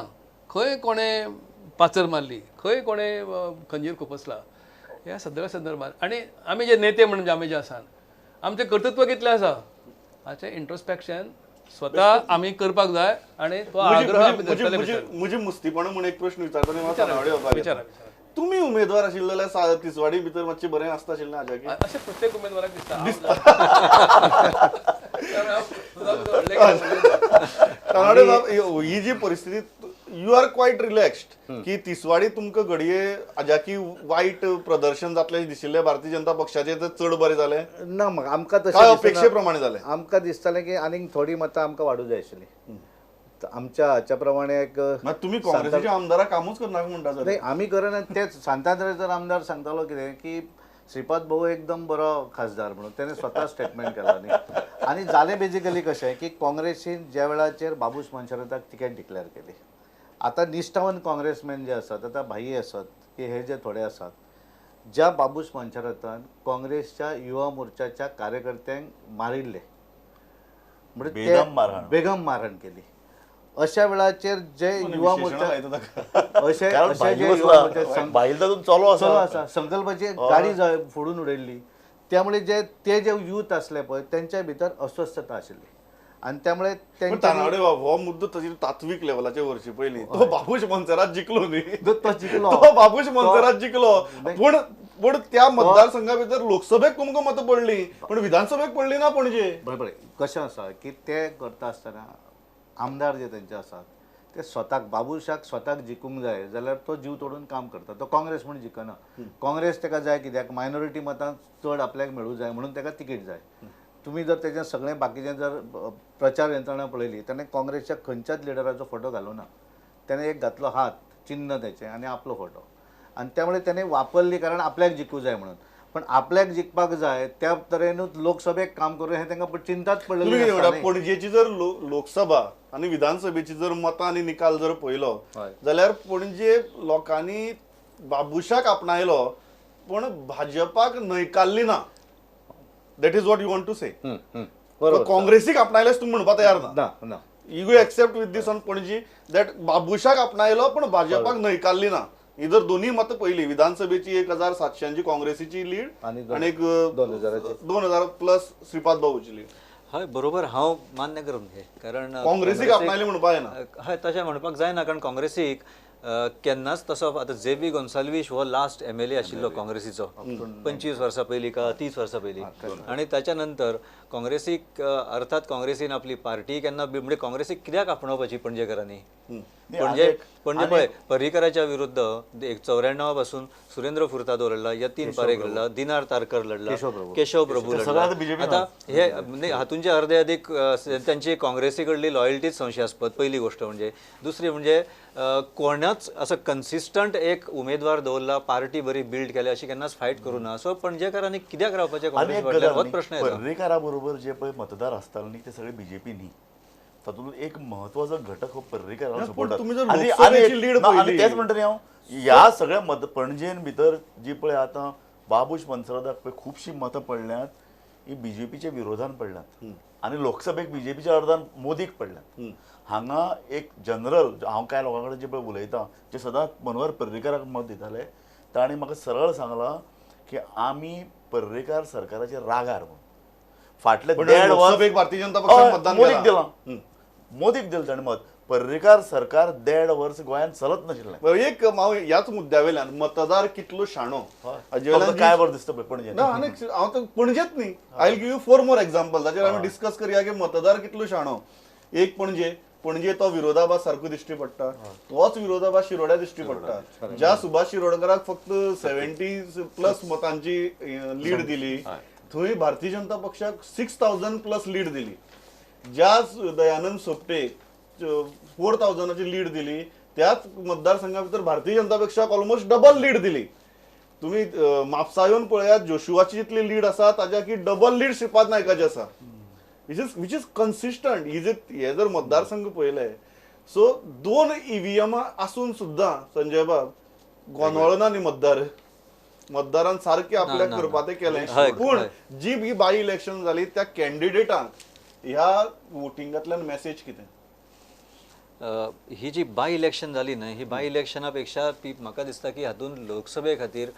खंय कोणें पाचर मारली, खंय कोणें खंजीर खुपसला ह्या सगळ्या संदर्भात. आनी आमी जे नेते म्हणजे आमी जे आसात आमचें कर्तृत्व कितलें आसा हाचें इंट्रोस्पेक्शन स्वता आमी करपाक जाय आनी तो आग्रह आमी धरतले. म्हजी मुस्तीपण म्हूण एक प्रश्न विचारता, विचारा. तुमी उमेदवार आशिल्ले जाल्यार तिसवाडी भितर मातशें बरें आसता आशिल्लें हाज्या? अशें प्रत्येक उमेदवाराक दिसता. तानावडे बाब, ही जी परिस्थिती you R quite relaxed की तिसवाडी तुमकां घडये हाज्याकी वायट प्रदर्शन जातलें दिशिल्लें भारतीय जनता पक्षाचें, तर चड बरें जालें ना? आमकां तशें अपेक्षे प्रमाणे जालें. आमकां दिसतालें की आनीक थोडीं मतां आमकां वाडूं जाय आशिल्लीं आमच्या हाच्या प्रमाणे. एक तुमी काँग्रेसीच्या आमदाराक कामूच करनाका म्हणटा? नाही, आमी करना. तेच सांतांद्रेचो आमदार सांगतालो कितें की श्रीपाद भाऊ एकदम बरो खासदार म्हणून तेणें स्वता स्टेटमेंट केला. न्ही आनी जालें बेजिकली कशें की काँग्रेसीन ज्या वेळाचेर बाबूश मोन्सेराताक तिकेट डिक्लेअर केली, आतां निश्ठावन काँग्रेसमॅन जे आसात, आतां भाई आसात की हे जे थोडे आसात, ज्या बाबूश मोन्सेरातान काँग्रेसच्या युवा मोर्चाच्या कार्यकर्त्यांक मारिल्ले, म्हणजे बेगम मारहाण केली, अशा वेळाचेर जे युवा मोर्चा अशे अशे जे युवा मोर्चा चलो आसा संकल्पाची गाडी फोडून उडयल्ली, त्यामुळे जे ते जे यूथ आसले पळय तेंच्या भितर अस्वस्थता आशिल्ली आनी त्यामुळे तानावडे बाब हो मुद्दो तशी तात्वीक लेवलाचे व्हरचे पयलीं तो बाबूश मोन्सेरात जिखलो न्ही, तो जिखलो, तो बाबूश मोन्सेरात जिखलो, पूण पूण त्या मतदारसंघा भितर लोकसभेक तुमकां मतां पडली पूण विधानसभेक पडली ना पणजे. बरोबर. कशें आसा की ते करता आसतना आमदार जे तेंचे आसात ते स्वताक बाबूशाक स्वताक जिखूंक जाय जाल्यार तो जीव तोडून काम करता. तो काँग्रेस म्हूण जिखना. काँग्रेस ताका जाय कित्याक मायनॉरिटी मतां चड आपल्याक मेळूं जाय म्हणून ताका तिकीट जाय. तुमी जर तेजें सगळें बाकीचें जर प्रचार यंत्रणा पळयली ताणें काँग्रेसच्या खंयच्याच लिडराचो फोटो घालूं ना. ताणें एक घातलो हात चिन्न तेचें आनी आपलो फोटो, आनी त्यामुळे ताणें वापरली कारण आपल्याक जिखूं जाय म्हणून. पण आपल्याक जिखपाक जाय त्या तरेनूच लोकसभेक काम करूं हें तांकां चिंताच पडलेली. पणजेची जर लोकसभा आनी विधानसभेची जर मतां आनी निकाल जर पळयलो जाल्यार पणजे लोकांनी बाबूशाक आपणायलो पण भाजपाक न्हयकारली ना. That is what you want to say. काँग्रेसीक आपणायलेच तुमी म्हणपाक तयार ना. You accept with this on Panaji that बाबूशाक आपणायलो पण भाजपाक न्हयकारली ना. इधर दोन्ही मतां पयली विधानसभेची 1700 काँग्रेसीची लीड आनी एक 2000 प्लस श्रीपाद बाबूची लीड. हय बरोबर, हांव मान्य करून हे, कारण काँग्रेसीक आपणायले म्हणपाक जायना. हय तशें म्हणपाक जायना, कारण काँग्रेसीक केन्नाच तसो आतां जे बी गोन्साल्वीश हो लास्ट MLA आशिल्लो काँग्रेसीचो 25 वर्सां पयलीं का 30 वर्सां पयलीं, आनी ताच्या नंतर काँग्रेसीक अर्थात काँग्रेसीन आपली पार्टी केन्ना म्हणजे काँग्रेसीक कित्याक आपणावपाची पणजेकारांनी? पणजे पणजे पळय पर्रीकराच्या विरुद्ध 94 पासून सुरेंद्र फुर्तादो लढला, यतीन पारेख लढला, दिनार तारकर लढला, केशव प्रभू लढला. आता हे हातूंचे अर्धे अधिक त्यांची काँग्रेसी कडली लॉयल्टीच संशयास्पद पहिली गोष्ट म्हणजे. दुसरी म्हणजे कोणाच असं कन्सिस्टंट एक उमेदवार दवरला, पार्टी बरी बिल्ड केली अशी केन्नाच फायट करूं ना. सो पणजेकारांनी कित्याक रावपाचें काँग्रेस फाटल्यान होच प्रश्न येता. पर्रीकारा बरोबर जे पळय मतदार आसताले न्ही ते सगळे बीजेपी न्ही, तातूंत एक म्हत्वाचो घटक हो पर्रीकाराक सपोर्ट. आनी तेच म्हणटा न्ही हांव, ह्या सगळ्या मत पणजेन भितर जी पळय आतां बाबूश मोन्सेराताक पळय खुबशीं मतां पडल्यांत ही बीजेपीच्या विरोधान पडल्यांत आनी लोकसभेक बीजेपीच्या अर्दान मोदीक पडल्यांत. हांगा एक जनरल हांव कांय लोकां कडेन जे पळय उलयतां जे सदांच मनोहर पर्रीकाराक मत दिताले तांणी म्हाका सरळ सांगलां की आमी पर्रीकार सरकाराचे रागार म्हणून फाटले 1.5 वर्स भारतीय जनता पक्षान मतदान मोदीक दिलां, मोदीक दिलें ताणें मत. पर्रीकार सरकार 1.5 वर्स गोंयांत चलत नाशिल्लें. एक हांव ह्याच मुद्द्या वयल्यान मतदार कितलो शाणो काय बरें दिसता पळय पणजे ना, आनी हांव तर पणजेच न्ही, I will give you 4 more example जाचेर आमी डिस्कस करया की मतदार कितलो शाणो. एक पणजे, पणजे तो विरोधाभास सारको दिश्टी पडटा, तोच विरोधाभास शिरोड्या दिश्टी पडटा. ज्या सुभाष शिरोडकराक फक्त 70+ मतांची लीड दिली थंय भारतीय जनता पक्षाक 6000 प्लस लीड दिली. ज्या दयानंद सोपटे 4000 लीड दिली त्याच मतदारसंघा भितर भारतीय जनता पक्षाक ऑलमोस्ट डबल लीड दिली. तुम्ही म्हापसा येवन पळयात जोशुआची जितली लीड आसा ताज्या की डबल लीड श्रीपाद नायकाची आसा, which is consistent. ही जे हे जर मतदारसंघ पळयले सो 2 EVM आसून सुद्दां संजय बाब गोंदळना न्ही मतदार, मतदारान सारकें आपल्याक करपा तें केलें. पूण जी ही बाय इलेक्शन जाली त्या कॅन्डिडेटांक ह्या वोटिंगांतल्यान मॅसेज कितें? ही जी बाय इलेक्शन जाली न्हय, ही बाय इलेक्शना पेक्षा म्हाका दिसता की हातूंत लोकसभे खातीर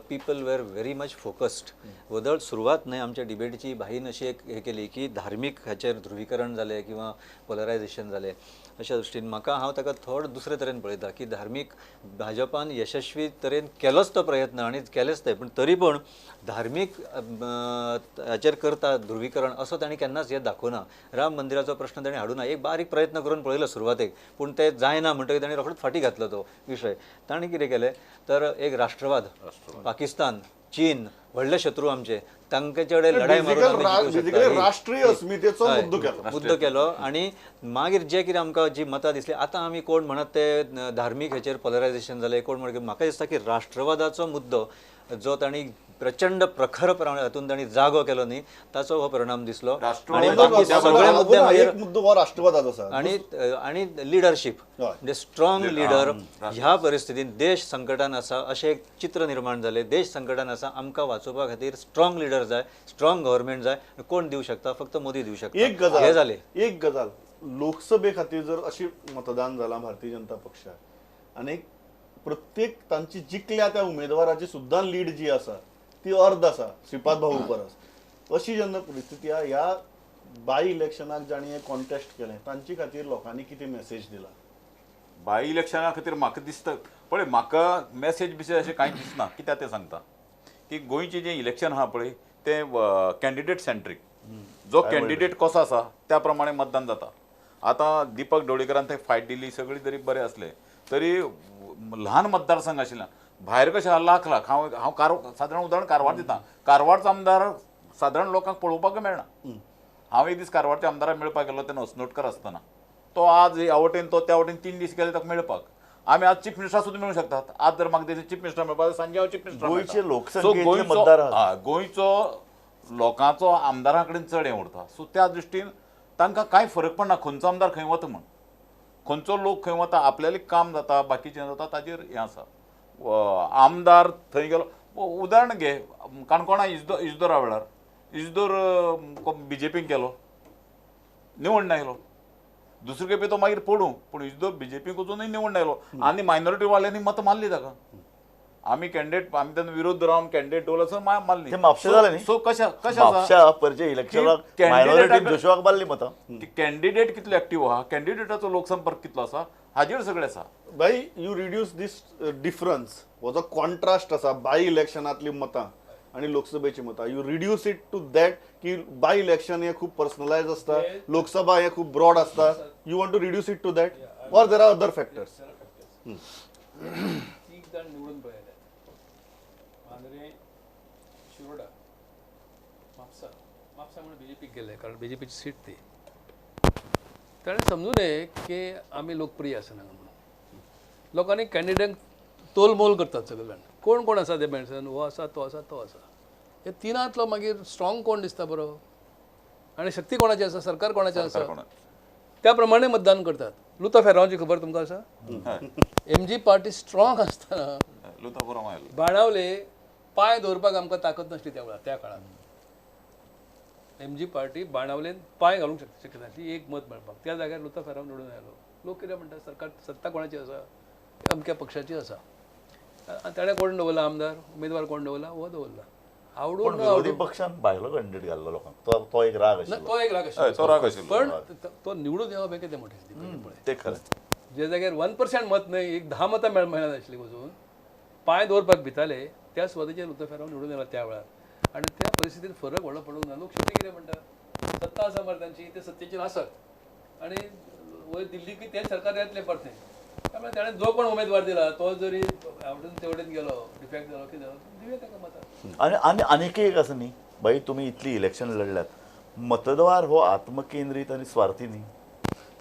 people were very much focused. वदळ सुरवात न्हय आमच्या डिबेटीची भाईन अशी एक हे केली की धार्मीक हाचेर ध्रुवीकरण जालें किंवा पोलरायझेशन जालें. अशा दृश्टीन म्हाका हांव ताका थोडो दुसरे तरेन पळयता की धार्मीक भाजपान यशस्वी तरेन केलोच तो प्रयत्न आनी केलेच ते, पूण तरी पूण धार्मीक हाचेर करता ध्रुवीकरण असो तांणी केन्नाच हें दाखोवना. राम मंदिराचो प्रश्न ताणें हाडूना, एक बारीक प्रयत्न करून पळयलो सुरवातेक, पूण ते जायना म्हणटकीर ताणें रोखडोच फाटीं घातलो तो विशय. ताणें कितें केलें तर एक राष्ट्रवाद, पाकिस्तान, चीन व्हडले शत्रू आमचे, तांचे कडेन लढाई मारून राष्ट्रीय अस्मितेचो मुद्दो केलो आनी मागीर जे कितें आमकां जी मतां दिसली, आतां आमी कोण म्हणत ते धार्मीक हेचेर पोलरायझेशन जालें, कोण म्हणत, म्हाका दिसता की राष्ट्रवादाचो मुद्दो जो तांणी प्रचंड प्रखर हातून तांणी जागो केलो न्ही ताचो हो परिणाम दिसलो. आनी बाकी सगळे मुद्दे मागीर मुद्दो हो राष्ट्रवादाचो आसा आनी आनी लिडरशीप म्हणजे स्ट्रॉंग लिडर ह्या परिस्थितीन देश संकटान आसा अशें एक चित्र निर्माण जालें. देश संकटान आसा, आमकां वाचोवपा खातीर स्ट्रॉंग लिडर जाय, स्ट्रॉंग गव्हर्मेंट जाय. कोण दिवं शकता? फक्त मोदी दिवं शकता. एक गजाल हें जालें. एक गजाल, लोकसभे खातीर जर अशी मतदान जालां भारतीय जनता पक्षाक आनी प्रत्येक तांची जिखल्या त्या उमेदवाराची सुद्दां लीड जी आसा ती अर्द आसा श्रीपाद भाऊ परस, अशी जेन्ना परिस्थिती आसा ह्या बाय इलेक्शनाक जाणी हे कॉन्टेस्ट केलें तांचे खातीर लोकांनी कितें मॅसेज दिला? बाय इलेक्शना खातीर म्हाका दिसता पळय, म्हाका मॅसेज बिसेज अशें कांय दिसना. कित्याक तें सांगता की गोंयचें जें इलेक्शन आहा पळय तें कॅन्डिडेट सेंट्रीक, जो कॅन्डिडेट कसो आसा त्या प्रमाणे मतदान जाता. आतां दीपक ढवळीकरान थंय फायट दिली, सगळी तरी बरें आसलें तरी ल्हान मतदारसंघ आशिल्ल्यान भायर कशें आहा लाख लाख, हांव हांव सादारण उदाहरण कारवार दिता, कारवारचो आमदार सादारण लोकांक पळोवपाक मेळना. हांव एक दीस कारवारच्या आमदाराक मेळपाक गेलो तेन्ना अस्नोटकर आसतना, तो आज ह्या वटेन तो त्या वटेन 3 दीस गेले ताका मेळपाक. आमी आज चीफ मिनिस्टर सुद्दां मेळूंक शकतात. आज जर म्हाका चीफ मिनिस्टर मेळपाक सांजे हांव चीफ मिनिस्टर. गोंयचे लोकसंख्येचे मतदार, गोंयचो लोकांचो आमदारां कडेन चड हें उरता. सो त्या दृश्टीन तांकां कांय फरक पडना खंयचो आमदार खंय वता म्हण, खंयचो लोक खंय वता, आपल्यालें काम जाता बाकीचें जाता ताजेर हें आसा. आमदार थंय गेलो, उदाहरण घे काणकोणा इजदोरा वेळार इजदोर बीजेपीन गेलो, निवडून आयलो. दुसरे खेपे तो मागीर पडूं, पूण इजदोर बीजेपीक वचूनय निवडून आयलो आनी मायनॉरिटी वाल्यांनी मतां मारली ताका. आमी कॅन्डिडेट, आमी तेन्ना विरोध रावन कॅन्डिडेट दवरलो आसतना मारली. म्हापशें जालें न्ही? सो कशें कशें आसा इलेक्शनाक मारली मतां. कॅन्डिडेट कितलो एक्टीव आहा, कॅन्डिडेटाचो लोकसंपर्क कितलो आसा हाजेर सगळें आसा. बाई, you reduce these difference, हो जो कॉन्ट्रास्ट आसा बाय इलेक्शनांतली मतां आनी लोकसभेची मतां, you reduce it to that की बाय इलेक्शन हे खूब पर्सनलायज आसता, लोकसभा हे खूब ब्रॉड आसता. You want to reduce it to that or there are other factors? तीग जाण निवडून पळयले, मांद्रे, शिरोडा, म्हापसा. म्हापसा म्हणून बीजेपीक गेले कारण बीजेपीची सीट ती. ताणें समजूं नये की आमी लोकप्रिय आसना म्हणून. लोकांनी कॅन्डिडेट तोलमोल करतात सगळे जाण, कोण कोण आसा ते मेळसन, हो आसा तो आसा तो आसा, हे तिनांतलो मागीर स्ट्रॉंग कोण दिसता बरो आनी शक्ती कोणाची आसा, सरकार कोणाचें आसा त्या प्रमाणे मतदान करतात. लुता फेरांवची खबर तुमकां आसा? एमजी पार्टी स्ट्रॉंग आसतना बाणावले पांय दवरपाक आमकां ताकद नासली त्या वेळार, त्या काळार एमजी पार्टी बाणावलेन पांय घालूंक शकनासली एक मत मेळपाक. त्या जाग्यार लुता फेरांव निवडून आयलो. लोक कितें म्हणटा, सरकार सत्ता कोणाची आसा, अमक्या पक्षाची आसा. ताणें कोण दवरला आमदार, उमेदवार कोण दवरला, हो दवरला. आवडून विरोधी पक्षान भायलो कॅन्डिडेट घाल्लो लोकांक, तो एक राग आशिल्लो, तो एक राग आशिल्लो, पण तो निवडून येवप हें कितें मोठें पळय. ते खरें, जे जाग्यार 1% मत न्हय, एक 10 मतां मेळनासलीं वचून पांय दवरपाक भिताले त्या सुवातेचेर लुता फेरांव निवडून आयला त्या वेळार. आनी त्या परिस्थितीन फरक व्हडलो पडूंक ना. लोक शेवटी कितें म्हणटा, सत्ता आसा मरे तांची, ते सत्तेचेर आसत आनी वयर दिल्लीकूय तें सरकार येतलें परतें. त्यामुळे ताणें जो कोण उमेदवार दिला तो जरी आवडून तेवटेन गेलो, डिफेक्ट जालो, कितें जालो, दिवया ताका मतां. आनी आनी आनीक एक आसा न्ही बाई, तुमी इतली इलेक्शन लढल्यात, मतदार हो आत्मकेंद्रीत आनी स्वार्थी न्ही.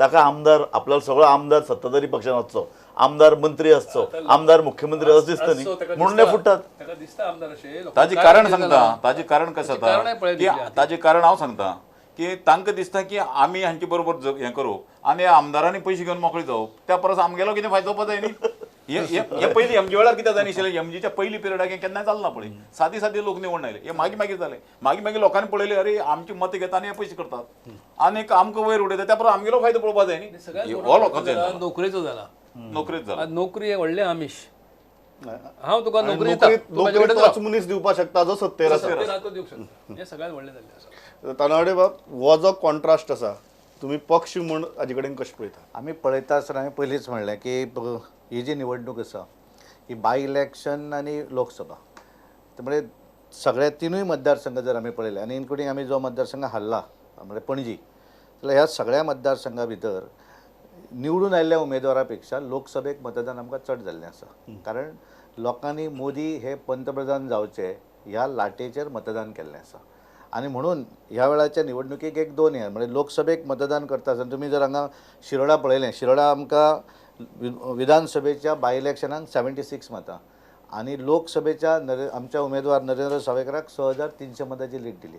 ताका आमदार आपल्याला सगळो आमदार सत्ताधारी पक्षान वचचो, आमदार मंत्री आसचो, आमदार मुख्यमंत्री असो दिसता न्ही, म्हणून ते फुट्टात. ताका दिसता आमदार अशें. ताजें कारण सांगता, ताजें कारण कशें जाता की ताजें कारण हांव सांगता की तांकां दिसता की आमी हांचे बरोबर हें करूं आनी आमदारांनी पयशे घेवन मोकळे जावप, त्या परस आमगेलो कितें फायदो जावपा जाय न्ही. हे पयलीं एमजी वेळार कितें जायनाशिल्लें, एमजीच्या पयलीं पिरियडाक हें केन्नाय जालें ना पळय, सादी सादी लोक निवडून आयले. हे मागीर मागीर जालें, मागीर मागीर लोकांनी पळयलें अरे आमची मतां घेता आनी हे पयशे करतात आनी आमकां वयर उडयता, त्या प्रमाण आमगेलो फायदो पळोवपा जाय न्ही. हो लोकांचो नोकरेचो जाला, नोकरेच जाला. नोकरी हें व्हडलें आमिश, हांव तुका नोकरी दिता, मनीस दिवपाक शकता जो सत्तेर आसा तो दिवंक शकता, हें सगळ्यांत व्हडलें जाल्लें आसा. तानावडे बाब, हो जो कॉन्ट्रास्ट आसा तुमी पक्ष म्हूण हाजे कडेन कशें पळयता? आमी पळयता आसतना हांवें पयलींच म्हणलें की ही जी निवडणूक आसा ही बाय इलेक्शन आनी लोकसभा, त्यामुळे सगळ्या तिनूय मतदारसंघ जर आमी पळयले आनी इन्क्लुडींग आमी जो मतदारसंघ हारला म्हणजे पणजी, जाल्यार ह्या सगळ्या मतदारसंघा भितर निवडून आयिल्ल्या उमेदवारा पेक्षा लोकसभेक मतदान आमकां चड जाल्लें आसा, कारण लोकांनी मोदी हे पंतप्रधान जावचे ह्या लाटेचेर मतदान केल्लें आसा. आनी म्हणून ह्या वेळाच्या निवडणुकेक एक दोन हे म्हणजे लोकसभेक मतदान करता आसतना तुमी जर हांगा शिरोडा पळयलें, शिरोडा आमकां विधानसभेच्या बाय इलेक्शनाक 76 मतां आनी लोकसभेच्या आमच्या उमेदवार नरेंद्र सावयकराक 6300 मतांची लीड दिली.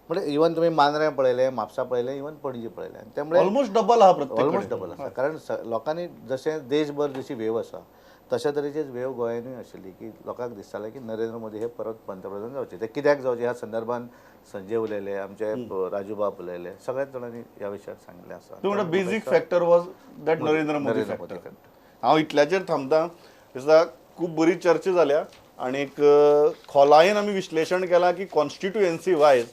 म्हणजे इवन तुमी मांद्रें पळयलें, म्हापसा पळयलें, इवन पणजी पळयलें, त्यामुळे ऑलमोस्ट डबल आहा, प्रत्येक ऑलमोस्ट डबल आसा. कारण लोकांनी जशें देशभर जशी वेव आसा तशा तरेचीच वेव गोंयानूय आशिल्ली की लोकांक दिसतालें की नरेंद्र मोदी हे परत पंतप्रधान जावचे. ते कित्याक जावचे ह्या संदर्भान संजय उलयले, आमचे राजूबाब उलयले, सगळ्याच जाणांनी ह्या विशयार सांगिल्लें आसा. Basic factor was that Narendra Modi factor. हांव इतल्याचेर थांबता. दिसता खूब बरी चर्चा जाल्या आनी खोलायेन आमी विश्लेशण केलां की कॉन्स्टिट्युएन्सी वायज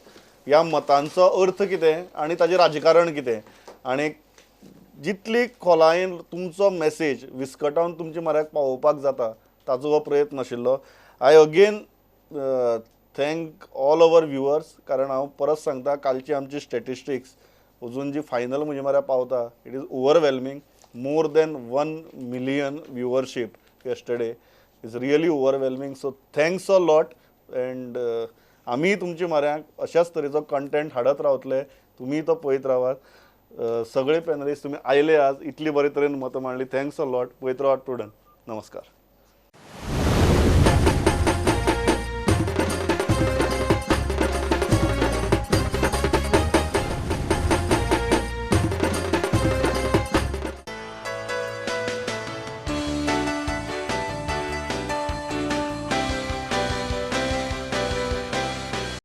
ह्या मतांचो अर्थ कितें आनी ताजें राजकारण कितें, आनी जितली खोलायेन तुमचो मॅसेज विस्कटावन तुमच्या म्हऱ्याक पावोवपाक जाता ताचो हो प्रयत्न आशिल्लो. I again thank all our viewers, कारण हांव परत सांगता कालची आमची स्टॅटिस्टिक्स अजून जी फायनल म्हजे म्हऱ्याक पावता it is overwhelming. More than 1 million viewership yesterday is really overwhelming. So thanks a lot. And आमी तुमच्या म्हऱ्याक अशाच तरेचो कंटेंट हाडत रावतले, तुमी तो पळयत रावात. सगळे पॅनलिस्ट तुमी आयले आज, इतली बरे तरेन मतां मांडली, thanks a lot. पळयत रावात प्रुडंट. नमस्कार.